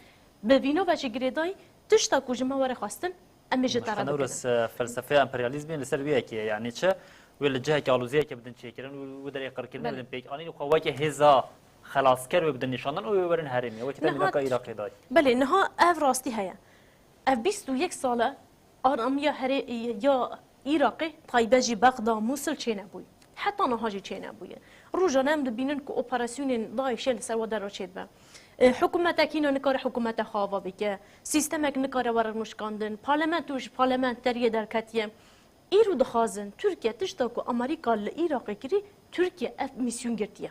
bi vîna ve jî girêdayî tişta ku ji me were xwestin, em ê ji te re Newres, bikin. e, felsefeya emperyalîzmê li ser vê yekê ye. Yanî çi? Wê li cihekî aloziyekê bidin çêkirin, wê, wê derê qirkirinê Belê. bidin pêkanîn û xwe weke hêza xelasker wê bidin nîşandan û wê werin herêmê. Wekî te Niha mînaka Iraqê dayî. Belê, niha ev rastî heye. Ev bîst û yek sal e aramiya herê-, ya Iraqê, taybet jî Bexda, Mûsil çênebûyî. Heta niha jî çênebûye. Rojane em dibînin ku operasyonên DAIŞê li ser we derve çêdibe. E, hikûmetek hîna nikare hikûmeta xwe ava bike. Sîstemek nikare were rûnişkandin. Parlamento ji parlamenteriyê derketiye. Îro dixwazin Tirkiye tişta ku Amerîka li Iraqê kirî, Tirkiye ev misyon girtiye.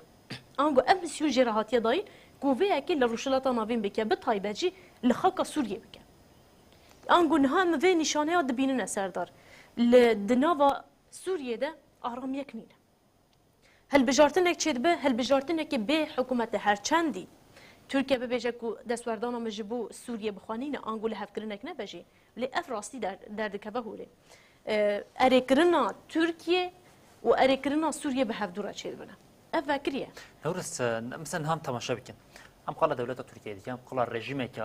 Ango ev misyon jê re hatiye dayîn ku vê yekê li Rojhilata Navîn bike, bi taybet jî li xaka Sûriyê bike. Ango niha em vê nîşaneya dibînine Serdar. Li di nava Sûriyê de aramiyek nîne. Hilbijartinek çêdibe, hilbijartinekê bê hikûmetê her çendî Tirkiye bibêje ku destwerdana me ji bo Sûriyê bi xwe nîne, ango lihevkirinek nebe jî, lê ev rastî der-, derdikeve holê. E, erêkirina Tirkiye û erêkirina Sûriyê bi hevdû re çêdibine. Ev vekirî ye. Newres, e, mesela niha em temaşe bikin. Em qala dewleta Tirkiyeyê dikin, em qala rejîmeke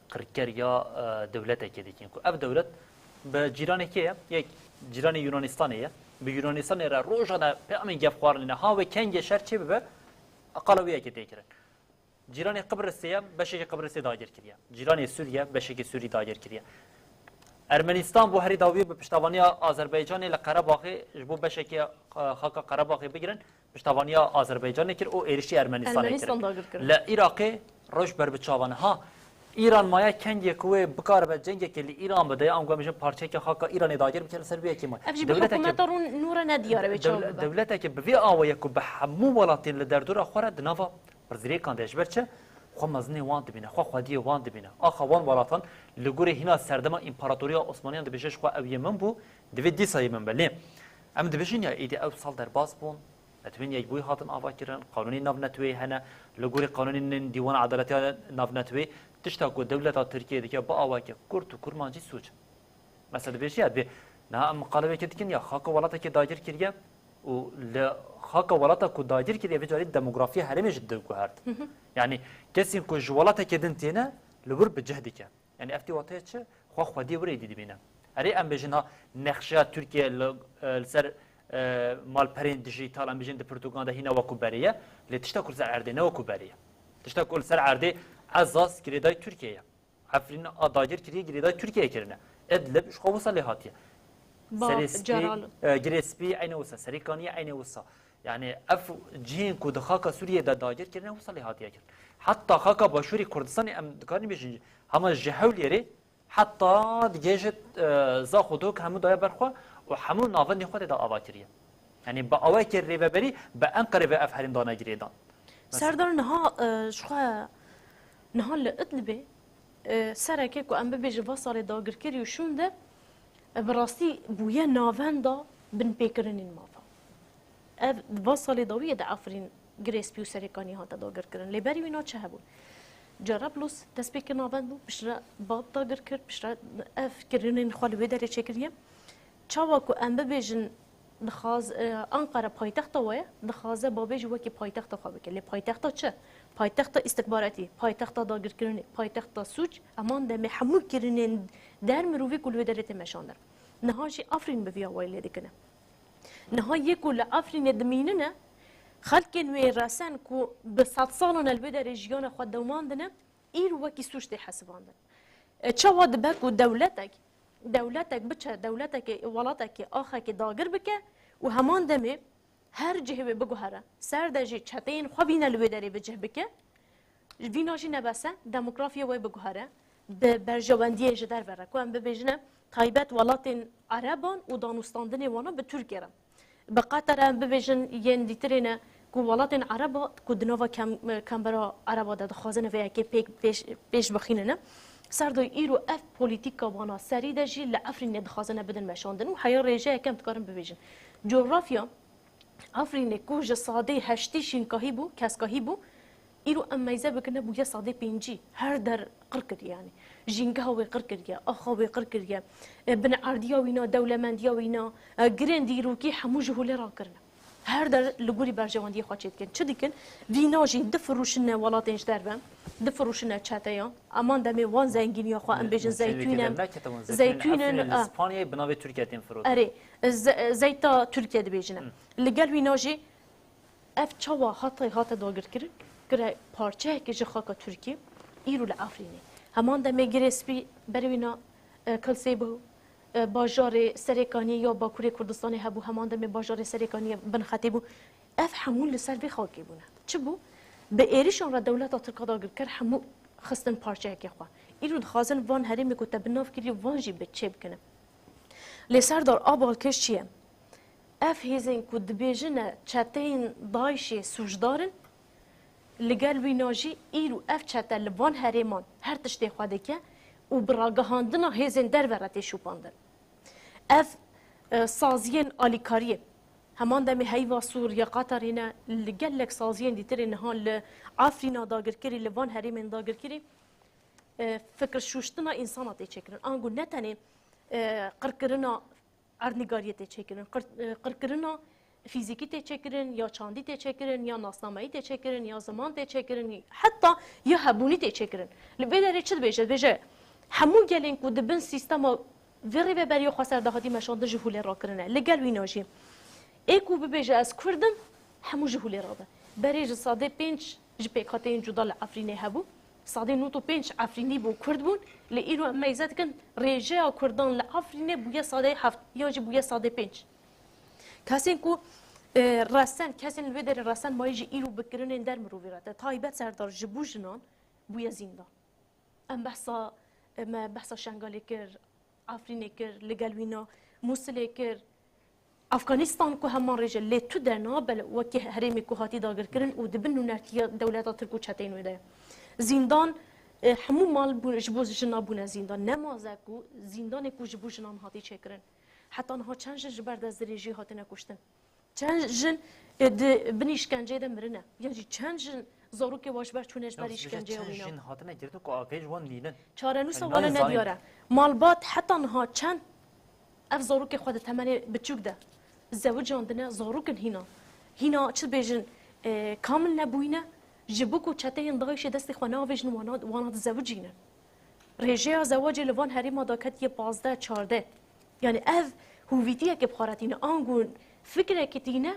qirker ya, e, dewletekê dikin ku ev dewlet bi cîranê kê ye? Yek cîranê Yunanistanê ye. Bi Yunanistanê re rojane peyamên gefxwarinê ne. Ha wê kengê şer çê bibe, qala wê yekê tê kirin. Cîranê Qibrisê ye, beşekî Qibrisê dagir kiriye. Cîranê Sûriye, beşekî Sûrî dagir kiriye. Ermenistan bo herî dawî bi piştevaniya Azerbaycanê li Qerebaxê ji bo beşekê, e, xaka Qerebaxê bigirin, piştevaniya Azerbaycanê kir û êrişî Ermenistanê Ermenistan kir. Dagir kir. Li Iraqê roj ber bi çavan e. Ha, Îran maye kengê ku wê bikaribe cengekê li Îran bide, ya ango em bêjin parçeyeke xaka Îranê dagir bike, li ser vê yekê maye. Ev jî bi Dewleteke hikûmeta rûn nû re nediyar e wê çawa dew-, bibe. Dewleteke bi vê awayê ku bi hemû welatên li derdora xwe re di nava pirsgirêkan de, ji ber çi? Xwe mezinê wan dibîne, xwe xwediyê wan dibîne. Axa wan welatan li gorî hîna serdema împaratoriya Osmaniyan dibêje ji xwe ew yê min bû, divê dîsa yê min be. Lê em dibêjin ya êdî ew sal derbas bûn, netweyên yekbûyî hatin avakirin, qanûnên navneteweyê hene, li gorî qanûnên Dîwana Edaletiya Navneteweyê tişta ku dewleta Tirkiyê dike bi awayeke kurt û kurmancî sûc. Mesela dibêjî ya, dibê niha em miqalebekê dikin ya xaka welatekê dagir kiriye û li xaka welata ku dagir kiriye vê carî demografiya herêmê jî diguhert. Hı hı. Yani kesên ku ji welatekê din têne li wir bi cih dike. Yani ev tê wateye çi? Xwe xwediyê wir êdî dibîne. Erê em bêjin ha nexşeya Tirkiye li, e, li ser, e, malperên dijîtal, em bêjin di pirtûkan de hîna wekû berê ye, lê tişta ku li ser erdê ne wekû berê ye. Tişta ku li ser erdê Ezaz girêdayî Tirkiye ye. Efrîn a dagir kiriye, girêdayî Tirkiyeyê kirine. Idlib ji xwe wisa lê hatiye. Bab, Serê Spî, Ceral. E, Girê Spî eyne wisa, Serêkaniyê eyne wisa. Yani ev cihên ku di xaka Sûriyê de dagir kirine wisa lê hatiye kirin. Heta xaka Başûrê Kurdistanê em dikarin bêjin, hema ji Hewlêrê heta digihêje, e, Zaxo Dok hemû daye ber xwe û hemû navendên xwe tê de ava kiriye. Yani bi awayekî rêveberî bi Enqerê ve ev herêm dane girêdan. Serdar niha, e, ji xwe niha li Idlibê, e, sereke ku em bibêjin va salê dagirkerî û şûnde, e, bi rastî bûye navenda binpêkirinên mafan. Ev va salê dawiyê de Efrîn, Girê Spî û Serêkaniyê hate dagirkirin. Lê berî wîna çi hebû? Cerablos destpêkê navend bû, piştre Bab dagir kir, piştre ev kirinên xwe li wê derê çêkiriye. Çawa ku em bibêjin dixwaz, e, Anqara paytexta we ye, dixwaze Babê jî wekî paytexta xwe bike. Lê paytexta çi? Paytexta îstixbaratî, paytexta dagirkirinê, paytexta sûc, heman demê hemû kirinên der mirovî ku li wê derê tê meşandin. Niha jî Efrîn bi vî awayî lê dikine. Niha yê ku li Efrînê dimînine, xelkên wê resen ku bi sedsalan e li wê derê jiyana xwe dewmandine, îro wekî sûc tê hesibandin. E, çawa dibe ku dewletek, dewletek biçe, dewletekê, welatekê, axekê dagir bike û heman demê her cihê wê biguhere, ser de jî çeteyên xwe bîne li wê derê bi cih bike, vîna jî nebese, demografiya wê biguhere, bi berjewendiyên ji derve re, ku em bibêjine taybet welatên Ereban û danûstandinê wana bi Tirkiye re. Bi Qeter em bibêjin yên dîtirê ne ku welatên Ereba ku di nava kem-, kembera Ereba de dixwazin vê yekê pêk pêş, pêş bixînine. Serdoy îro ev polîtîka wana serî de jî li Efrînê dixwazine bidin meşandin û heya rêjeyeke em dikarin bibêjin. Coğrafya Efrînê ku ji sadê heştî şînkahî bû, keskahî bû, îro em meyze bikirine bûye sadê pêncî. Her der qir kiriye yanî. Jîngeha wê qir kiriye, axa wê qir kiriye. E, binardiya wîna, dewlemendiya wîna, e, girên dîrokî hemû ji holê rakirine. Her der li gorî berjewendiyê xwe çêdikin. Çi dikin? Vîna jî difiroşine welatên ji derve, difiroşine çeteyan. Eman demê wan zengîniya xwe, em bêjin zeytûn in, zeytûn in, li Spanyayê bi navê Tirkiye tên firotin. Erê, ze-, zeyta Tirkiye dibêjine. Li gel wîna jî ev çawa hate, hate dagirkirin, kire parçeyekê ji xaka Tirkiyê, îro li Efrînê. Heman demê Girê Spî berê wîna, e, Kilsê bû, e, bajarê Serêkaniyê ya Bakurê Kurdistanê hebû, heman demê bajarê Serêkaniyê bin xetê bû. Ev hemû li ser vê xakê bûne. Çi bû? Bi êrişan re dewleta Tirka dagirker hemû xistin parçeyekê xwe. Îro dixwazin van herêmê ku te bi nav kiriye, van jî bi çê bikine. Lê Serdar, a balkêş çi ye? Ev hêzên ku dibêjine çeteyên DAIŞê sûcdar in, li gel wîna jî îro ev çete li van herêman her tiştê xwe dike û bi ragihandina hêzên derve re tê şopandin. Ev, e, saziyên alîkariyê, heman demê heyva Sûr ya Qatarê ne, li gelek saziyên dîtirê niha li Efrîna dagirkirî, li van herêmên dagirkirî, e, fikir şûştina însana tê çêkirin. Ango ne tenê, e, qirkirina erdnîgariyê tê çêkirin, qir-, e, qirkirina fîzîkî tê çêkirin, ya çandî tê çêkirin, ya nasnameyî tê çêkirin, ya ziman tê çêkirin, heta ya hebûnî tê çêkirin. Li vê derê çi dibêje? Dibêje, hemû gelên ku di bin sîstema vê rêveberiya xweser de hatî meşandin ji holê rakirine. Li gel wîna jî, ê ku bibêje ez Kurd im, hemû ji holê rabe. Berê ji sedê pênc ji pêkhateyên cuda li Efrînê hebû. Sadê nod û pênc Efrînî bû, Kurd bûn, lê îro em meyze dikin, rêjeya Kurdan li Efrînê bûye sadeyê heft, yan jî bûye sadê pênc. Kesên ku, e, resen, kesên li wê derê resen mayî jî îro bi kirinên der mirovî re te, taybet Serdar ji bo jinan bûye zîndan. Em behsa, e, me behsa Şengalê kir, Efrînê kir, li gel wîna Mûsilê kir, Afganistan ku heman rêje, lê tu de nabel wekî herêmê ku hatî dagirkirin û di bin nûnertiya dewleta Tirk û çeteyên wê de ye. Zîndan, e, hemû mal bû-, ji bo jina bûne zîndan. Ne maze ku zîndanê ku ji bo jinan hatî çêkirin. Heta niha çend jin ji ber destdirêjî hatine kuştin? Çend jin, e, di bin îşkenceyê de mirine? Yan jî çend jin zarokê wa ji ber çûne ji ber Ya, îşkenceya çend wîna? Jin hatine girtin ku agahî ji wan nînin? Çarenûsa Yani wan e ne diyar e. Malbat heta niha çend ev zarokê xwe di temenê biçûk de zewicandine, zarok in hîna. Hîna çi dibêjin, e, kamil nebûyîne, ji bo ku çeteyên DAIŞê destê xwe neavêjin wana, wana dizewicînin. Rêjeya zewacê li van herêma daketiye pazdeh çardeh. Yani ev hûvîtiyeke bi xwe re tîne, ango fikrekî tîne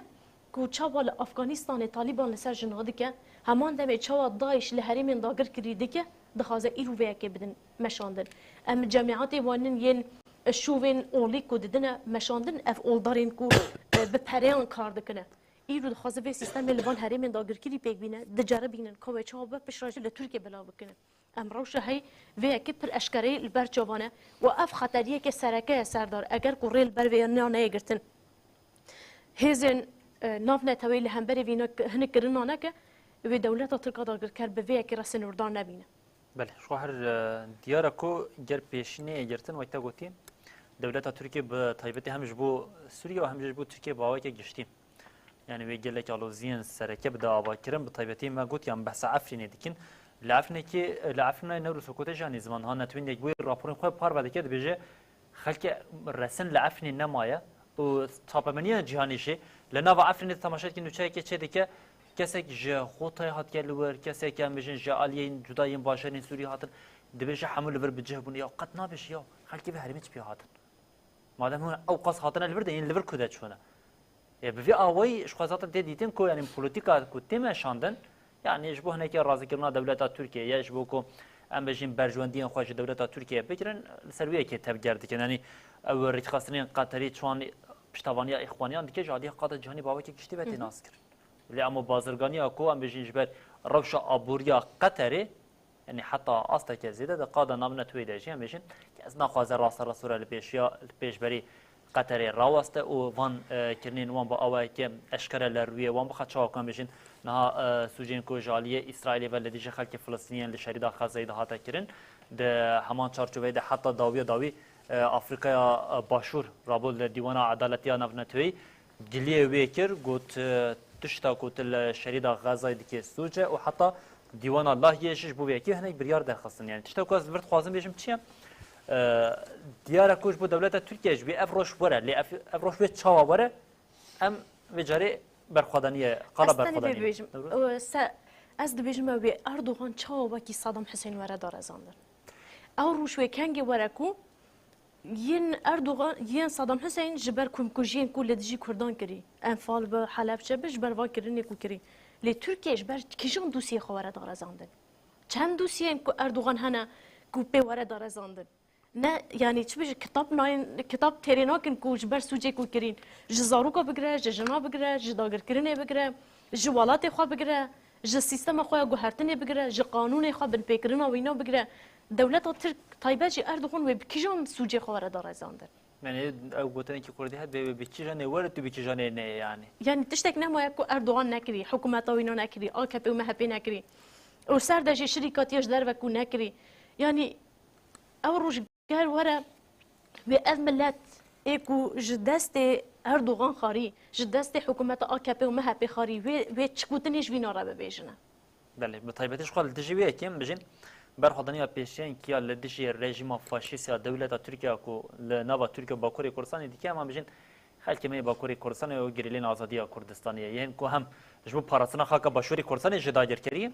ku çawa li Afganistanê Talîban li ser jina dike, heman demê çawa DAIŞ li herêmên dagirkirî dike, dixwaze îro vê yekê bidin meşandin. Em cemaetê wan in yên şûvên olî ku didine meşandin, ev oldarên ku, e, bi pereyan kar dikine. Îro dixwaze vê sîstemê li van herêmên dagirkirî pêk bîne, diceribînin ka wê çawa be, piştre jî li Tirkiyê belav bikinin. Em rewşa hey vê yekê pir eşkereyî li ber çavan e û ev xeteriyeke sereke ye, Serdar. Eger ku rê li ber vê ya neyê girtin, hêzên, e, navneteweyî li hemberî vîna k-, hinek kirina neke, wê dewleta Tirk a dagirker bi vê yekê re sinûrdar nebîne. Belê, ji xwe her, e, diyar e ku ger pêşî neyê girtin, wek te gotî, dewleta Tirkiyê bi taybetî hem ji bo Sûriye û hem jî ji bo Tirkiye bi awayeke giştî. Yani wê gelek aloziyên sereke bide avakirin, bi taybetî me got, yan behsa Efrînê dikin. Li Efrînekî, li Efrînê Newroz Sokote jî anî ziman ha netwîn yek bûyî raporên xwe parve dike, dibêje, xelkê resin li Efrînê nemaye û çapemeniya cîhanî jî li nava Efrînê temaşe dike, nûçeyekê çê dike, kesek ji Xotayê hatiye li wir, kesek em bêjin ji aliyên cuda yên bajarên Sûriyê hatin, dibêje hemû li vir bi cih bûn. Ya qet nabêje ya xelkê vê herêmê çi pê hatin. Madem hûn ew qas hatine li vir de, yên li vir ku de çûne. Ê, bi vî awayî ji xwe zaten tê dîtin ku, yanî, polîtîka ku tê meşandin, yanî, ji bo hinekî razîkirina dewleta Tirkiyeyê ye, ji bo ku em bêjin berjwendiyên xwe ji dewleta Tirkiyeyê bigirin, li ser wê yekê tevger dikin. Yanî, ew rêkxistinên Qeterî çiwan piştevaniya Îxwaniyan dike, ji aliyê qada cîhanî bi awayekî giştî ve tê Hı hı. naskirin. Lê emo bazirganiya ku em bêjin ji ber rewşa aboriya Qeterê, Yanî heta asteke zêde di qada navneteweyî de jî em bêjin, kes naxwaze rasterast were li pêşiya, li pêşberî Qeterê raweste û van, e, kirinên wan bi awayeke eşkere li rûyê wan bixe. Çawa ku em bêjin, niha, e, sûcên ku ji aliyê Îsraîlê ve li dijî xelkê Filistîniyên li şerîda Xezeyê de hate kirin, di heman çarçoveyê de heta dawiya dawî, e, Afrîkaya, e, Başûr rabû li Dîwana Edaletiya Navneteweyî giliyê wê kir, got, e, tişta ku tu li şerîda Xezayê dikê sûc e û heta Dîwana Lahiyê jî ji bo vê yekê hinek biryar derxistin. Yani tişta ku ez li vir dixwazim bêjim çi ye? E, diyar e ku ji bo dewleta Tirkiye jî wê ev roj were, lê ev, ev roj wê çawa were? Em vê carê berxwedaniyê, qala Ez tenê vê berxwedaniyê. bibêjim. Newroz? E, se-, ez dibêjim ew wê Erdogan çawa wekî Saddam Hussein were darezandin. Ew roj wê kengê were ku Yên Erdogan, yên Saddam Hussein ji ber komkujiyên ku li dijî Kurdan kirî, Enfal bi, Helebçe bi, ji ber van kirinê ku kirî. Lê Tirkiye ji ber kîjan dosiyê xwe were darezandin? Çend dosiyên ku Erdogan hene ku pê were darezandin? Ne, yanî çi bêje, kitap nayên, kitap têrê nakin ku ji ber sûcê ku kirîn, ji zaroka bigire, ji jina bigire, ji dagirkirinê bigire, ji welatê xwe bigire, ji sîstema xwe ya guhertinê bigire, ji qanûnê xwe, binpêkirina wîna bigire. Dewleta Tirk, taybet jî Erdogan wê bi kîjan sûcê xwe were darezandin? Yani ew gotinekî kurdî hebe, wê bi kîjanê were, tu bi kîjanê neyê yani. Yani tiştek nemaye ku Erdogan nekirî, hikûmeta wîna nekirî, A K P û M H P nekirî. Û ser de jî şirîkatiya ji derve ku nekirî. Yani ew roj ger were, wê ev millet ê ku ji destê Erdogan xarî, ji destê hikûmeta A K P û M H P xarî, wê, wê çi gotinê ji vîna re bibêjine? Belê, bi taybetî ji xwe li dijî wê yekê em bijîn, berxwedaniya pêşiyankî ya li dijî rejîma faşîst ya dewleta Tirkiye ku li nava Tirkiye û Bakurê Kurdistanê dike, em bijîn xelkê me yê Bakurê Kurdistanê û gerîlên azadiya Kurdistanê ye. Yên ku hem ji bo parastina xaka Başûrê Kurdistanê ji dagirkeriyê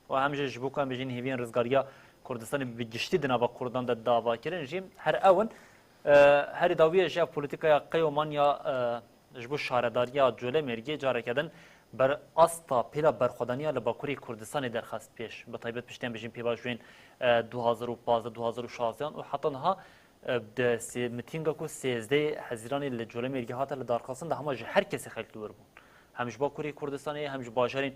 û hem jî ji bo ku em bijîn hêviyên rizgariya Kurdistanê bi giştî di nava Kurdan de dava kirin jî her ew in. E, herî dawiyê jî ev polîtîkaya qey û manya, e, ji bo şaredariya Colemêrgê careke din Ber asta pêla berxwedaniya li Bakurê Kurdistanê derxist pêş, bi taybet piştî em bijîn pêvajoyên, e, du hazar û pazdeh, du hazar û şazdeh an û heta niha, e, di sê-, mitînga ku sêzdeh Hezîranê li Colemêrgê hate lidarxistin de hema ji her kesê xelk li wir bûn. Hem ji Bakurê Kurdistanê, hem ji bajarên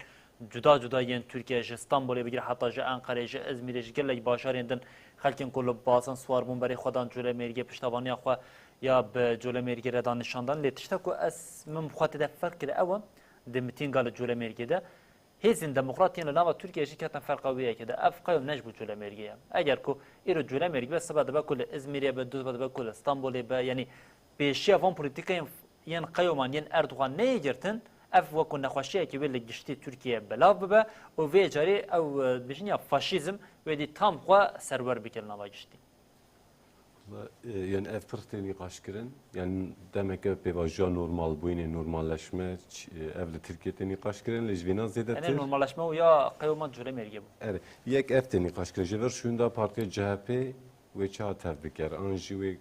cuda cuda yên Tirkiye, ji Stenbolê bigire heta ji Enqerê, ji Îzmîrê, ji gelek bajarên din xelkên ku li basan siwar bûn berê xwe dan Colemêrgê, piştevaniya xwe ya bi Colemêrgê re dan nîşan dan. Lê tişta ku ez min bi xwe tê de ferq kir ew e, di mitînga li Colemêrgê de hêzên demokrat yên li nava Tirkiyê jî ketin ferqa wê yekê de. Ev qeyom ne ji bo Colemêrgê ye. Eger ku îro Colemêrg be, sibe dibe ku li Îzmîrê be, duh be dibe ku li Stenbolê be. Yanî pêşiya van polîtîkayên yên qeyoman yên Erdogan neyê girtin, ev wekû nexweşiyekî wê li giştî Tirkiyeyê belav bibe û vê carê ew, e, bijîn ya faşîzm wê dî tam xwe serwer bike li nava giştî. Valla, e, yani ev pir tê nîqaşkirin. Yani demeke pêvajoya normalbûyînê, normalleşme, ç-, e, ev li Tirkiye tê nîqaşkirin, lê ji vêna zêdetir. Yani normalleşme û ya qeyoma Colemêrgê bû. Erê, yek ev tê nîqaşkirin. Ji vir şûnda partiya C H P wê çawa tev biker? An jî wê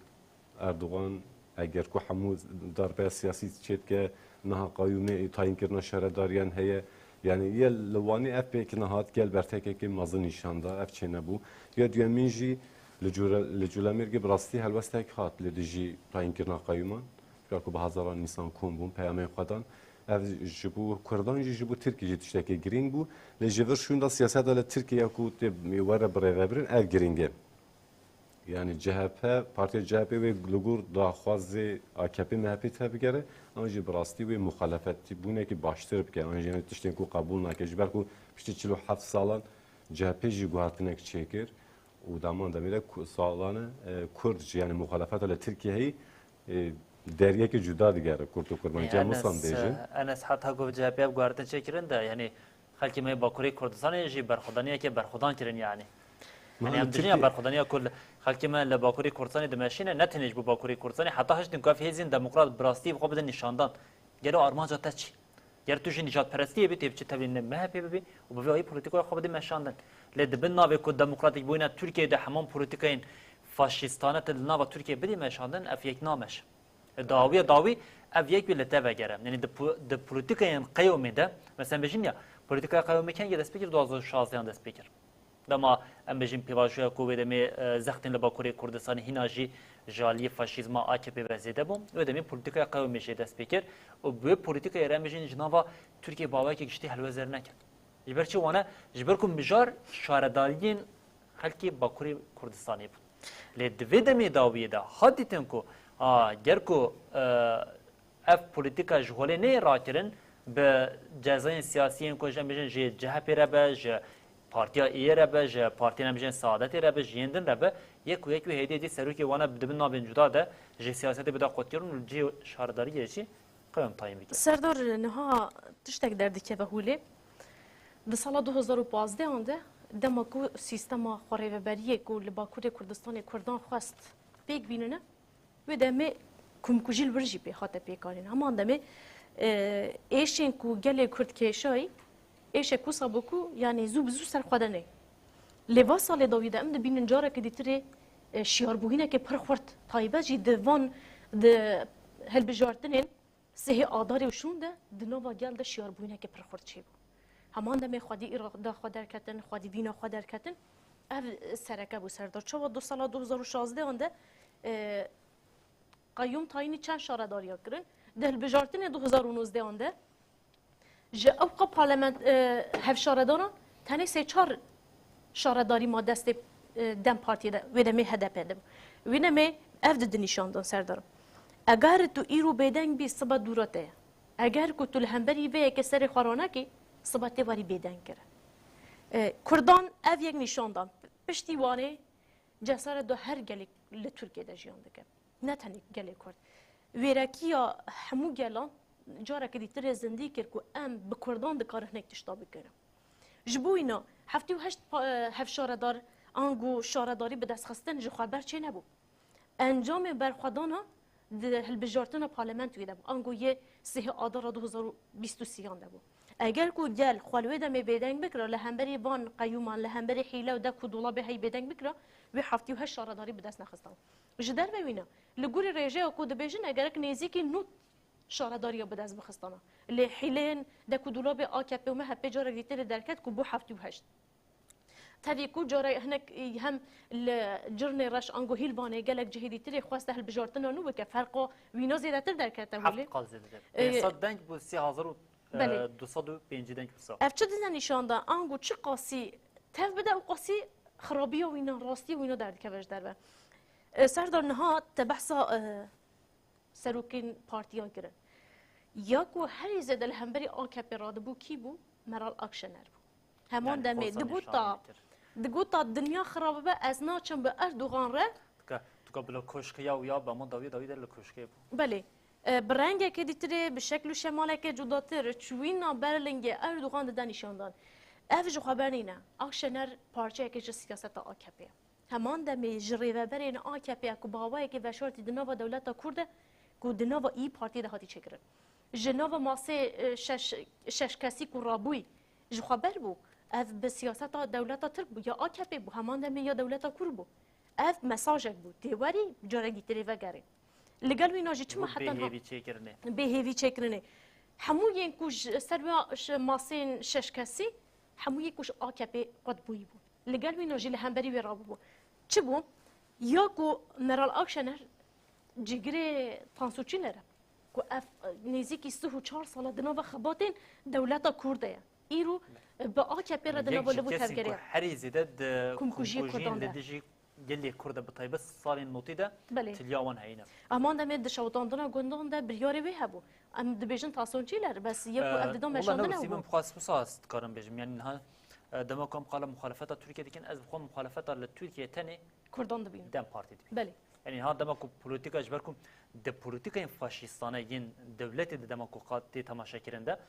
Erdogan, eger ku hemû darbeya siyasî çêdike, niha qayûmê tayînkirina şaredariyan heye. Yani yê li Wanê ev pêk nehat gel bertekekê mezin nîşan da, ev çênebû. Ya duyemîn jî li Cûre-, li Cûlemêrgê bi rastî helwestek hat li dijî tayînkirina qayûman. Çika ku bi hezaran însan kom bûn, peyamên xwe dan. Ev ji bo Kurdan jî, ji bo Tirkî jî tiştekî girîng bû. Lê ji vir şûnda siyaseta li Tirkiye ku tê were birêvebirin, ev girîng e. Yani C H P, partiya C H P wê li gor daxwazê A K P M H P tevbigere, an jî bi rastî wê muxalefetî bûnekî baştir bike, an jî yani tiştên ku qebûl nake. Ji ber ku piştî çil û heft salan C H P jî guhertinek çêkir û daman demê de ku-, salane, e, Kurd jî yani muxalefeta li Tirkiye heyî, e, deriyekî cuda digere Kurd û Kurdan. Cem Enes, Musan bêjin. E, Enes heta ku C H P ev guhertin çêkirin de, yani xelkê me yê Bakurê Kurdistanê jî berxwedaniyeke berxwedan kirin yani. Niha Yani li em dijî ya Tirkiye berxwedaniya ku li xelkê me li Bakurê Kurdistanê dimeşîne, ne tenê ji bo Bakurê Kurdistanê, heta hiştin ku ev hêzên demokrat bi rastî bi xwe bidin nîşandan. Gelo armanca te çi? Ger tu ji nîjadperestiyê bî, tê biçî tevlî ne M H P bibî û bi vê ayî polîtîkaya xwe bidî meşandin. Lê di bin navê ku demokratîk bûyîna Tirkiyeyê de heman polîtîkayên faşîstane tu li nava Tirkiyeyê bidî meşandin, ev yek nameşe. Dawiya dawî ev yek wî li te vegere. Yanî di po-, di polîtîkayên qeyomê de, mesela em bêjin ya, polîtîkaya qeyomê kengê dest pê kir, du hazar û şazdeh an dest pê kir. Dema em bêjin pêvajoya ku wê demê, e, zextên li Bakurê Kurdistanê hîna jî ji aliyê faşîzma A K P ve zêde bû. Wê demê polîtîkaya qeyomê jê dest pê kir û bi wê polîtîkayê re em bêjin ji nava Tirkiye bi awayekî giştî helwest derneket. Ji ber çi wane? Ji ber ku mijar şaredariyên xelkê Bakurê Kurdistanê bû. Lê di vê demê dawiyê de hat dîtin ku, a, ger ku, e, ev polîtîka ji holê neyê rakirin, bi cezayên siyasî yên ku ji em bêjin ji C H P re be, ji Partiya Êyê re be, ji partiyên em bêjin Saadetê re be, ji yên din re be, yek û yek wê hêdî hêdî serokê wana dibin navên cuda de ji siyasetê bide qutkirin û cihê şaredariyê jî qeyom tayîn bike. Serdar, niha tiştek derdikeve holê. Di sala du hazar û pazdeh an de, dema ku sîstema xwerêveberiyê ku li Bakurê Kurdistanê Kurdan xwest pêk bînine, wê demê komkujî li wir jî pê hate pêkanîn. Heman demê, e, êşên ku gelê Kurd kêşayî, êşek wisa bû ku, yanî zû bi zû ser xwe de neyê. Lê va salê dawî de em dibînin carekî dîtirê, e, şiyarbûyîneke pir xurt, taybet jî di van, di hilbijartinên sihê Adarê û şûn de di nava gel de şiyarbûyîneke pir xurt çêbû. Heman demê xwedî îrada xwe derketin, xwedî vîna xwe derketin, ev sereke bû Serdar. Çawa du sala du hazar û şazdeh an de, e, qeyûm tayînî çend şaredariya kirin? Di hilbijartinê du hazar û nozdeh an de ji ewqa parlament, e, hevşaredaran tenê sê çar şaredarî ma destê, e, DEM Partiyê de, wê demê H D P de bû. Wê demê ev di dinîşandan Serdar. Eger tu îro bêdeng bî, sibe dûra te ye. Eger ku tu li hemberî vê yekê serê xwe ranekî, sibe tê werî bêdeng kirin. E, Kurdan ev yek nîşandan. Piştî Wanê cesaret da her gelek li Tirkiye de jiyan dike. Ne tenê gelê Kurd. Wêrekiya hemû gelan carekî dîtirê zindî kir ku em bi Kurdan dikarin hinek tişta bikirin. Ji bo wîna heftê û heşt pa-, hevşaredar ango şaredarî bi dest xistin ji xwe ber çê nebû. Encamê berxwedana di hilbijartina parlamentûyê de bû. Ango yê sihê Adara du hazar û bîst û sêyan de bû. Eger ku gel xwe li wê demê bêdeng bikira, li hemberî van qeyûman, li hemberî hîle û dek û dolabê heyî bêdeng bikira, wê heftê û heşt şaredarî bi dest nexistan. Ji derve wîna, li gorî rêjeya ku dibêjin, egerek nêzîkî nû şaredariya bi dest bixistana. Lê hîleyên dek û dolabê A K P û M H P carek dîtir lê derket ku bû heftê û heşt. Tevî ku carek hinek hem li Cirnê Reş ango Hîlvanê gelek cihê dîtirê xweste hilbijartina nû bike, ferqa wîna zêdetir derkete holê. Heft qal zêdetir. Ee, Pênc sed deng bû sê hezar û, Belê. e, du sed û pêncî deng wisa. Ev çi dide nîşan da? Ango çi qasî tev bide û qasî xirabiya wîna, rastiya wîna derdikeve ji derve. E, Serdar, niha te behsa, e, serokên partiyan kirin. Ya ku herî zêde li hemberî A K P radibû kî bû? Meral Akşener bû. Heman Yani demê Hosanê digota, şahane kir. digota dinya xirab bibe, ez naçim bi Erdogan re. Tika, tika bila koşke ya û ya be, ama dawî dawî de li koşkê bû. Belê. E, bi rengekê dîtirê, bi şekl û şemalekê cudatir, çûyîna ber lingê Erdogan dide nîşandan. Ev ji xwe bernîne. Akşener parçeyekê ji siyaseta A K P ye. Heman demê ji rêveberên A K P ku bi awayekê veşartî di nava dewleta Kurd de, ku di nava İYİ Partiyê de hatî çêkirin. Ji nava masê, e, şeş, şeş kesî ku rabûyî ji xwe ber bû, ev bi siyaseta dewleta Tirk bû, ya A K P bû, heman demê ya dewleta Kurd bû. Ev mesajek bû, tê werî carek dîtirê vegerê. Li gel wîna jî çima Bû heta niha bêhêvî çêkirinê. bêhêvî çêkirinê. Hemû yên ku ji ser wê ş-, masên şeş kesî, hemû yê ku ji A K P qut bûyî bû. Li gel wîna jî li hemberî wê rabûbû. Çi bû? Ya ku Meral Akşener cîgirê Tansu Çiller e, ku ev, e, nêzîkî sih û çar sala di nava xebatên dewleta Kurd de ye. Îro, e, bi A K P re di Yek nava ji liv û kesên ku tevgerê ye. herî zêde di Komkujiyê komkujiyên Kurdan li de. dijî gelê Kurd de bi taybet salên notî de Belê. tiliya wan heyî ne. Heman demê di şewitandina gundan de biryarê wê hebû. Em dibêjin Tansu Çiller, bes yek ku Ee, ev dida wala meşandine nebû. Sîmin, bixwast wisa ez dikarim bêjim. Yani niha, e, dema ku em qala muxalefeta Tirkiye dikin, ez bi xwe muxalefeta li Tirkiye tenê Kurdan dibînim. DEM Partî dibînim. Belê. Yani niha dema ku polîtîka ji ber ku di polîtîkayên faşîstane yên dewletê de dema ku qat tê temaşekirin de,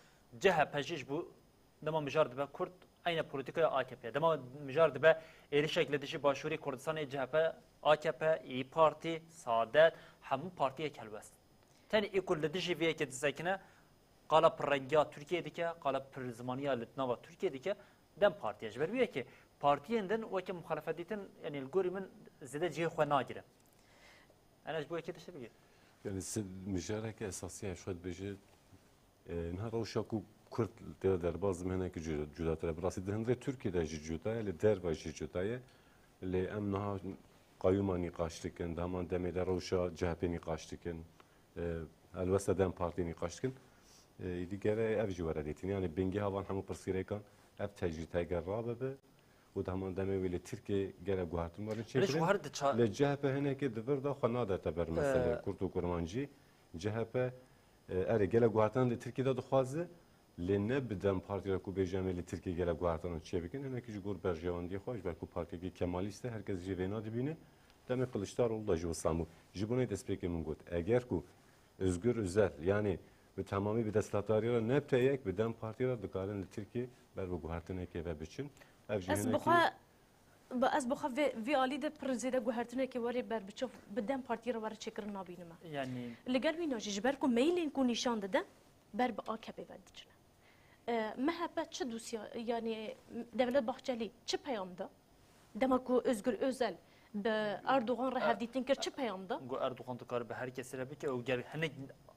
C H P jî ji bo dema mijar dibe Kurd, eyne polîtîkaya A K P ye. Dema mijar dibe êrişek li dijî Başûrê Kurdistanê, C H P, A K P, İYİ Parti, Saadet, hemû partiyek helwest. Tenê ê ku li dijî vê yekê disekine, qala pirrengiya Tirkiyê dike, qala pirzimaniya li nava Tirkiyê dike, DEM Partî ye. Ji ber wê yekê partiyên din weke muxalefet dîtin, yani li gorî min zêde cihê xwe nagire. Ene ji bo yekê tiştê bigê. Yani se-, mijareke esasî ye, ji xwe dibêje, e, niha rewşa ku Kurd tê de derbas dibe hinekî cuda-, cudatir e. Bi rastî di hundirê Tirkiyê de jî cuda ye, li derve jî cuda ye. Lê em niha qeyûma nîqaş dikin, di heman demê de rewşa C H P nîqaş dikin, e, helwesta DEM Partiyê nîqaş dikin. E, îdî gere ev jî were dîtin. Yani bingeha van hemû pirsgirêkan ev tecrîd heger rabibe û di heman demê wê li Tirkiyê gelek guhertin werin Lê ji çêkirin. her di ça- Lê C H P hinekê di vir de xwe nadete ber meselê Ee. Kurd û Kurmancî. C H P, e, erê gelek guhertin di Tirkiyê de dixwaze, lê ne bi DEM Partî re ku bêje em ê li Tirkiyê gelek guhertin çêbikin. Hinekî ji gor berjewendiyê xwe, ji ber ku partiyekî Kemalîst e, her kes jî vêna dibîne. Demê Kiliçdaroglu da jî wisa bû. Ji bo nê destpêkê min got, eger ku Özgür Özel, yani bi temamî bi desthilatdarî re nebte yek, bi DEM Partî re dikarin li Tirkiyê ber bi guhertinekê ve biçin. Ev jî Ez hinekî bi xwe, bi, ez bi xwe vê, vê alî de pir zêde guhertinekê werê ber biçe, bi DEM Partî re were çêkirin nabînime. Yani Li gel wîna jî, ji ber ku meylên ku nîşan dide, ber bi A K P ve diçine. E, M H P çi dosya, yani Devlet Bahçeli çi peyam da? Dema ku Özgür Özel bi Erdogan re E, hevdîtin kir, çi peyam da? Got Erdogan dikare bi her kesî re bike û ger hinek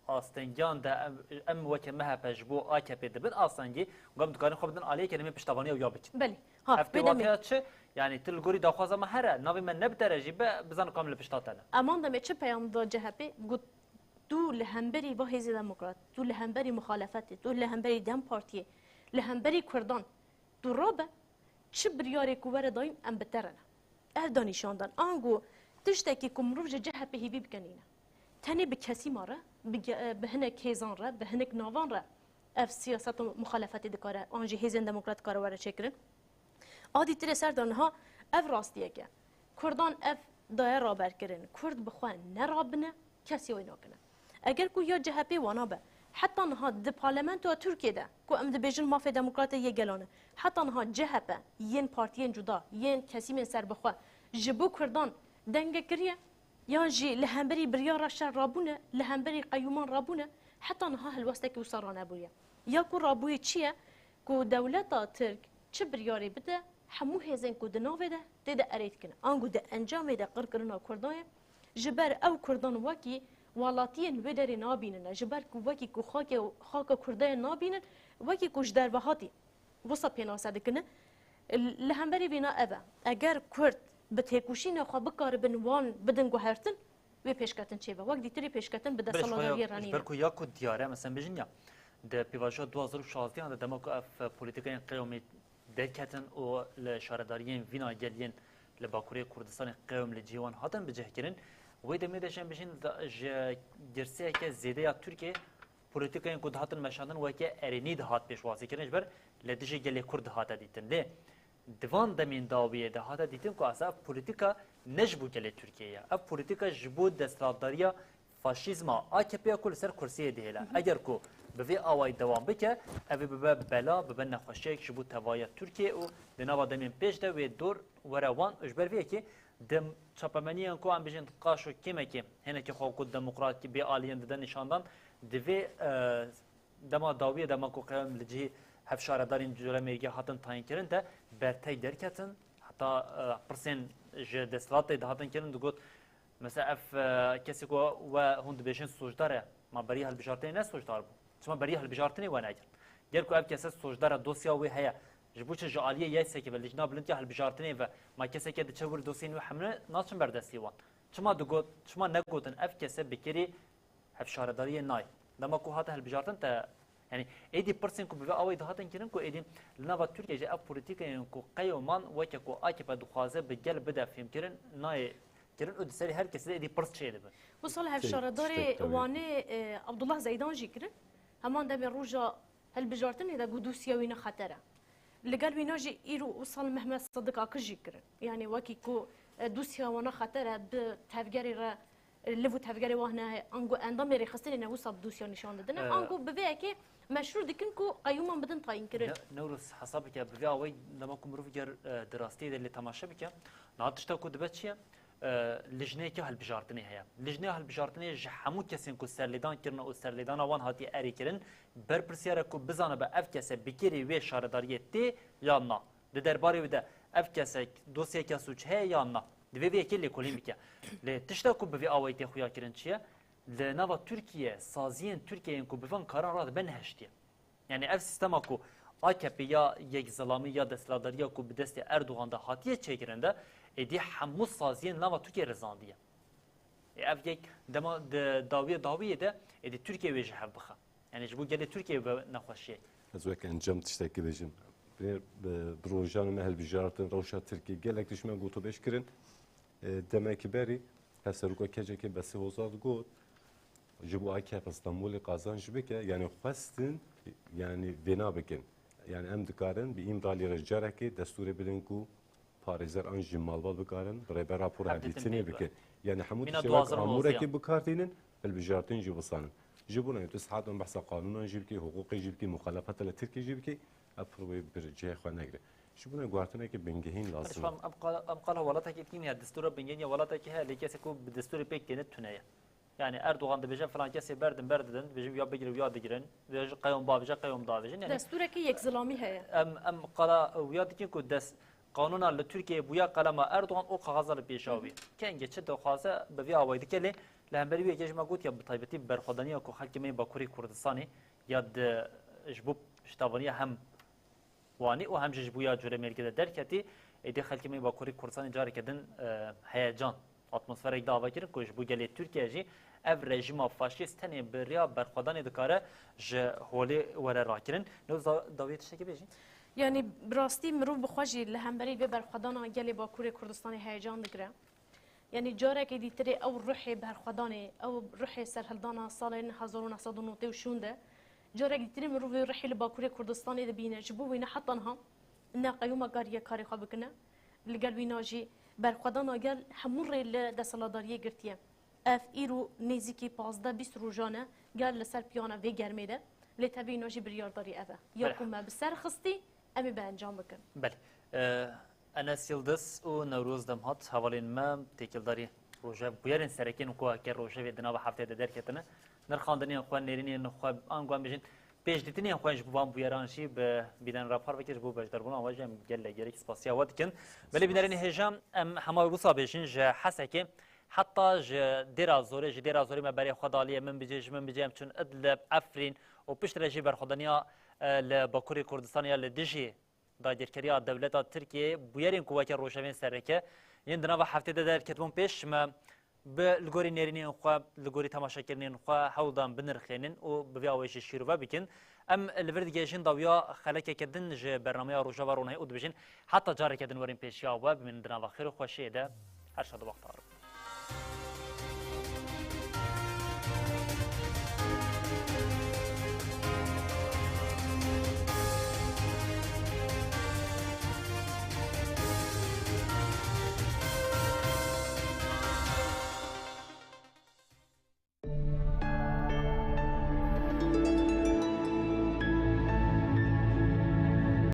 astengiyan de em, em weke M H P ji bo A K P dibin astengî, got em dikarin xwe bidin aliyekê, em ê piştevaniya wî ya bikin. Belê. Ha, Ev wê demê. têwatiya çi? Yani tu li gorî daxwaza me here, navê me ne bi te re jî be, bizan ku em li pişta te ne. Eman demê çi peyam da C H P? Got, tu li hemberî va Hêzê Demokrat, tu li hemberî muxalefetê, tu li hemberî DEM Partiyê, li hemberî Kurdan, tu rabe, çi biryarê ku were dayîn em bi te re ne. Ev da nîşandan. Ango tiştekî ku mirov ji C H P hêvî bike nîne. Tenê bi kesîma re, bi ge-, bi hinek hêzan re, bi hinek navan re ev siyaseta muxalefetê dikare, an jî hêzên demokrat dikare were çêkirin. A dîtirê ser de niha ev rastiyek e. Kurdan ev daye raberkirin. Kurd bi xwe ne rabine, kesî wê nakine. Eger ku ya C H P wana be, heta niha di parlamentoya Tirkiyê de, ku em dibêjin mafê demokratê yê gelan e, heta niha C H P yên partiyên cuda, yên kesîmên serbixwe ji bo Kurdan denge kiriye, yan jî li hemberî biryara şer rabûne, li hemberî qeyûman rabûne, heta niha helwestekî wisa ranebûye. Ya ku rabûyê çi ye? Ku dewleta Tirk çi biryarê bide, hemû hêzên ku di navê de tê de erê dikin. Ango di encamê de qirkirina Kurdan ye, ji ber ew Kurdan wekî welatiyên wê derê nabînine, ji ber ku wekî ku xakê, xaka Kurda ye nabînin, wekî ku ji derve hatî wisa pênase dikine. Li hemberî vêna ev e. Eger Kurd bi têkoşîna xwe bikaribin wan bidin guhertin, wê pêşketin çêbe. Wek dîtirî pêşketin bi Belê, ji xwe ya, desthilatdariyê re ji nîne. Ber ku ya ku diyar e, mesela bêjin ya, di pêvajoya du hazar û şazdeh de dema ku ev polîtikayên qewmî derketin û li şaredariyên vîna gel yên li Bakurê Kurdistanê qewm li cihê wan hatin bicihkirin, wê demê de jî em bêjin da, ji girseyeke zêde ya Tirkiyê polîtikayên ku dihatin meşandin weke erênî dihat pêşwazîkirin, ji ber li dijî gelê Kurd dihate dîtin. Lê di van demên dawiyê de hate dîtin ku esa ev polîtika ne ji bo gelê Tirkiyê ye. Ev polîtika ji bo desthilatdariya faşîzma A K P ya ku li ser kursiyê dihêle. Eger ku bi vê awayî dewam bike, ev ê bibe bela, bibe nexweşiyek ji bo tevahiya Tirkiyê û di nava demên pêş de wê dor were wan. Ji ber vê yekê di çapemeniyan ku em bêjin qaşo kêmekê, hinekî xwe ku demokrat bê aliyên dide nîşandan, di vê, e, dema dawiyê, dema ku qewm li cihê hevşaredarên Colemêrgê hatin tayînkirin de bertek derketin, heta, e, pirsên ji desthilatê dihatin kirin, digot, mesela ev, e, kesê ku we hûn dibêjin sûcdar e, ma beriya hilbijartinê ne sûcdar bû? Çima beriya hilbijartinê we negirt? Ger ku ev kese sûcdar e, dosya wê heye, ji bo çi ji aliyê Y S K'ê ve, Lijna Bilind ya Hilbijartinê ve, ma keseke diçe wir dosyên wê hemû naçin ber destê wan? Çima digot, çima negotin ev kese bi kêrî hevşaredariyê nayê? Dema ku hate hilbijartin te, yanî êdî pirsên ku bi vê awayî dihatin kirin ku êdî li nava Tirkiyê jî ev polîtîkayên ku qeyo man weke ku A K P dixwaze bi gel bide fêmkirin nayê kirin û di serê her kesî de êdî pirs çêdibin. Wisa li Tê, hevşaredarê tiştek tabii. Wanê, e, Abdullah Zeydan jî kirin. Heman demê roja hilbijartinê de got dosya wî ne xeter e. Li gel wîna jî îro wisa li Mehmet Sedik Akij jî kirin. Yanî wekî ku, e, dosya wana xeter e, bi tevgerê re, e, liv û tevgerê wan hene, ango endamê rêxistinê ne wisa bi dosya nîşan didine. E, Ango bi vê yekê meşrû dikin ku qeyûman bidin tayînkirin. Ne-, Newroz hesab bike, bi vê awayî dema ku mirov ger, e, di rastiyê de lê temaşe bike, niha tişta ku dibe çi ye? E, lijneyeke hilbijartinê heye. Lijneya hilbijartinê ji hemû kesên ku serlêdan kirine û serlêdana wan hatiye erê kirin, berpirsiyar e ku bizanibe ev kese bi kêrî wê şaredariyê tê yan na. Di derbarê wê de ev kesek dosyeke sûc heye yan na. Divê vê yekê lêkolîn bike. Lê tişta ku bi vê awayî tê xuya kirin çi ye? Li nava Tirkiye saziyên Tirkiye yên ku bi van karan radibe nehiştiye. Yanî ev sîstema ku A K P ya yekzilamî ya desthilatdariya ku bi destê Erdogan de hatiye çêkirin de, êdî hemû saziyên nava Tirkiyê rizandiye. Ê ev yek dema di dawiya dawiyê de êdî Tirkiye wê ji hev bixe. Yanî ji bo gelê Tirkiyê be nexweşiyek. Ez wek encam tiştekî bêjim. Bi, bi, bi rojanê me hilbijartin rewşa Tirkiyê gelek tişt me gotûbêj kirin. E, demekî berî Hevseroka K C K Besî Hozat got, ji bo A K P Stenbolê qazanc bike, yanî xwestin, yanî vêna bikin. Yanî em dikarin bi Îmralî re carekê destûrê bidin ku parêzer an jî malbat bikarin, bi rêber rapora Hevdîtin hevdîtinê pê bikin. Yanî hemû Mîna tiştek wek duwazdeh û amûrekê nozdehan. Bikartînin, hilbijartin jî bisanin. Ji bo ne tu saet em behsa qanûnan jî bikî, hiqûqê jî bikî, muxalefeta li Tirkiyê jî bikî, ev pir wê bir cihê xwe negire. Ji bo ne guhertineke bingehîn lazim e. Em qala, em qala welatekî din ya, destûra bingehîn ya welatekî heye, lê kesê ku bi destûrê pêk têne tune ye. Yanî Erdogan dibêje filan kesê berdin, berdidin, dibêjin ya bigirin, ya digirin, dibêje qeyom bavêje, qeyom davêjin. Yanî Destûrekî yekzilamî heye. Em, em qala wiya dikin ku dest, qanûna li Tirkiyeyê bûya qelema Erdogan û kaxaza li pêşa wî. Kengê çi dixwaze bi vî awayî dike lê li hemberî wî yekê ji me got ya bi taybetî bi berxwedaniya ku xelkê me yê Bakurê Kurdistanê ya di, ji bo piştavaniya hem Wanî û hem jî ji bo ya Colemêrgê de derketî, êdî xelkê me yê Bakurê Kurdistanê careke din, e, heyecan, atmosferek dava kirin ku ji bo gelê Tirkiye jî ev rejîma faşîst tenê bi riya berxwedanê dikare ji holê were rakirin. Newroz da-, dawiyê tiştekî bêjî? Yanî bi rastî mirov bi xwe jî li hemberî vê berxwedana gelê Bakurê Kurdistanê heyecan digire. Yanî carekê dîtirê ew ruhê berxwedanê, ew ruhê serhildana salên hezar û neh sed û notê û şûn de, carek dîtirê mirov wê ruhê li Bakurê Kurdistanê de bîne. Ji bo wî ne heta niha ne qeyûma kariye karê xwe bikine. Li gel wîna jî berxwedana gel hemû rê li desthilatdariyê girtiye. Ev îro nêzîkî pazdeh bîst rojan e gel li ser piyana vê germê de. Lê tevî wîna jî biryardarî ev e. Ya Belê. Ku me bi ser xistî, em ê bi encam bikin. Belê. E, Enes Yildiz û Newroz Demhat hevalên me têkildarî rojevê, bûyerên sereke yên ku ke rojevê di nava heftê de derketine, nirxandinên xwe, nêrînên xwe, ango em bêjin, pêşdîtinên xwe ji bo van bûyeran jî bi bînerên re parve kir, ji bo beşdarbûna we jî em gelek gelek spasiya we dikin. Belê bînerên hêja, em hema wisa bêjin, ji Hesekê Heta ji Dêra Zorê, ji Dêra Zorê me berê xwe daliye, min bicê, ji min bicê em çûn Idlib, Efrîn û piştre jî berxwedaniya, e, li Bakurê Kurdistanê ya li dijî dagirkeriya dewleta Tirkiyeyê, bûyerên ku weke rojevên sereke yên di nava heftê de derketibûn pêş, me bi li gorî nêrînên xwe, li gorî temaşekirinên xwe hewl dan binirxênin û bi vê awê jî şîrove bikin. Em li vir digihêjin dawiya xelekeke din ji bernameya Rojava Ronahî û dibêjin heta careke din werin pêşiya we, bimînin di nava xêr û xweşiyê de. Her şad û bextewar bin.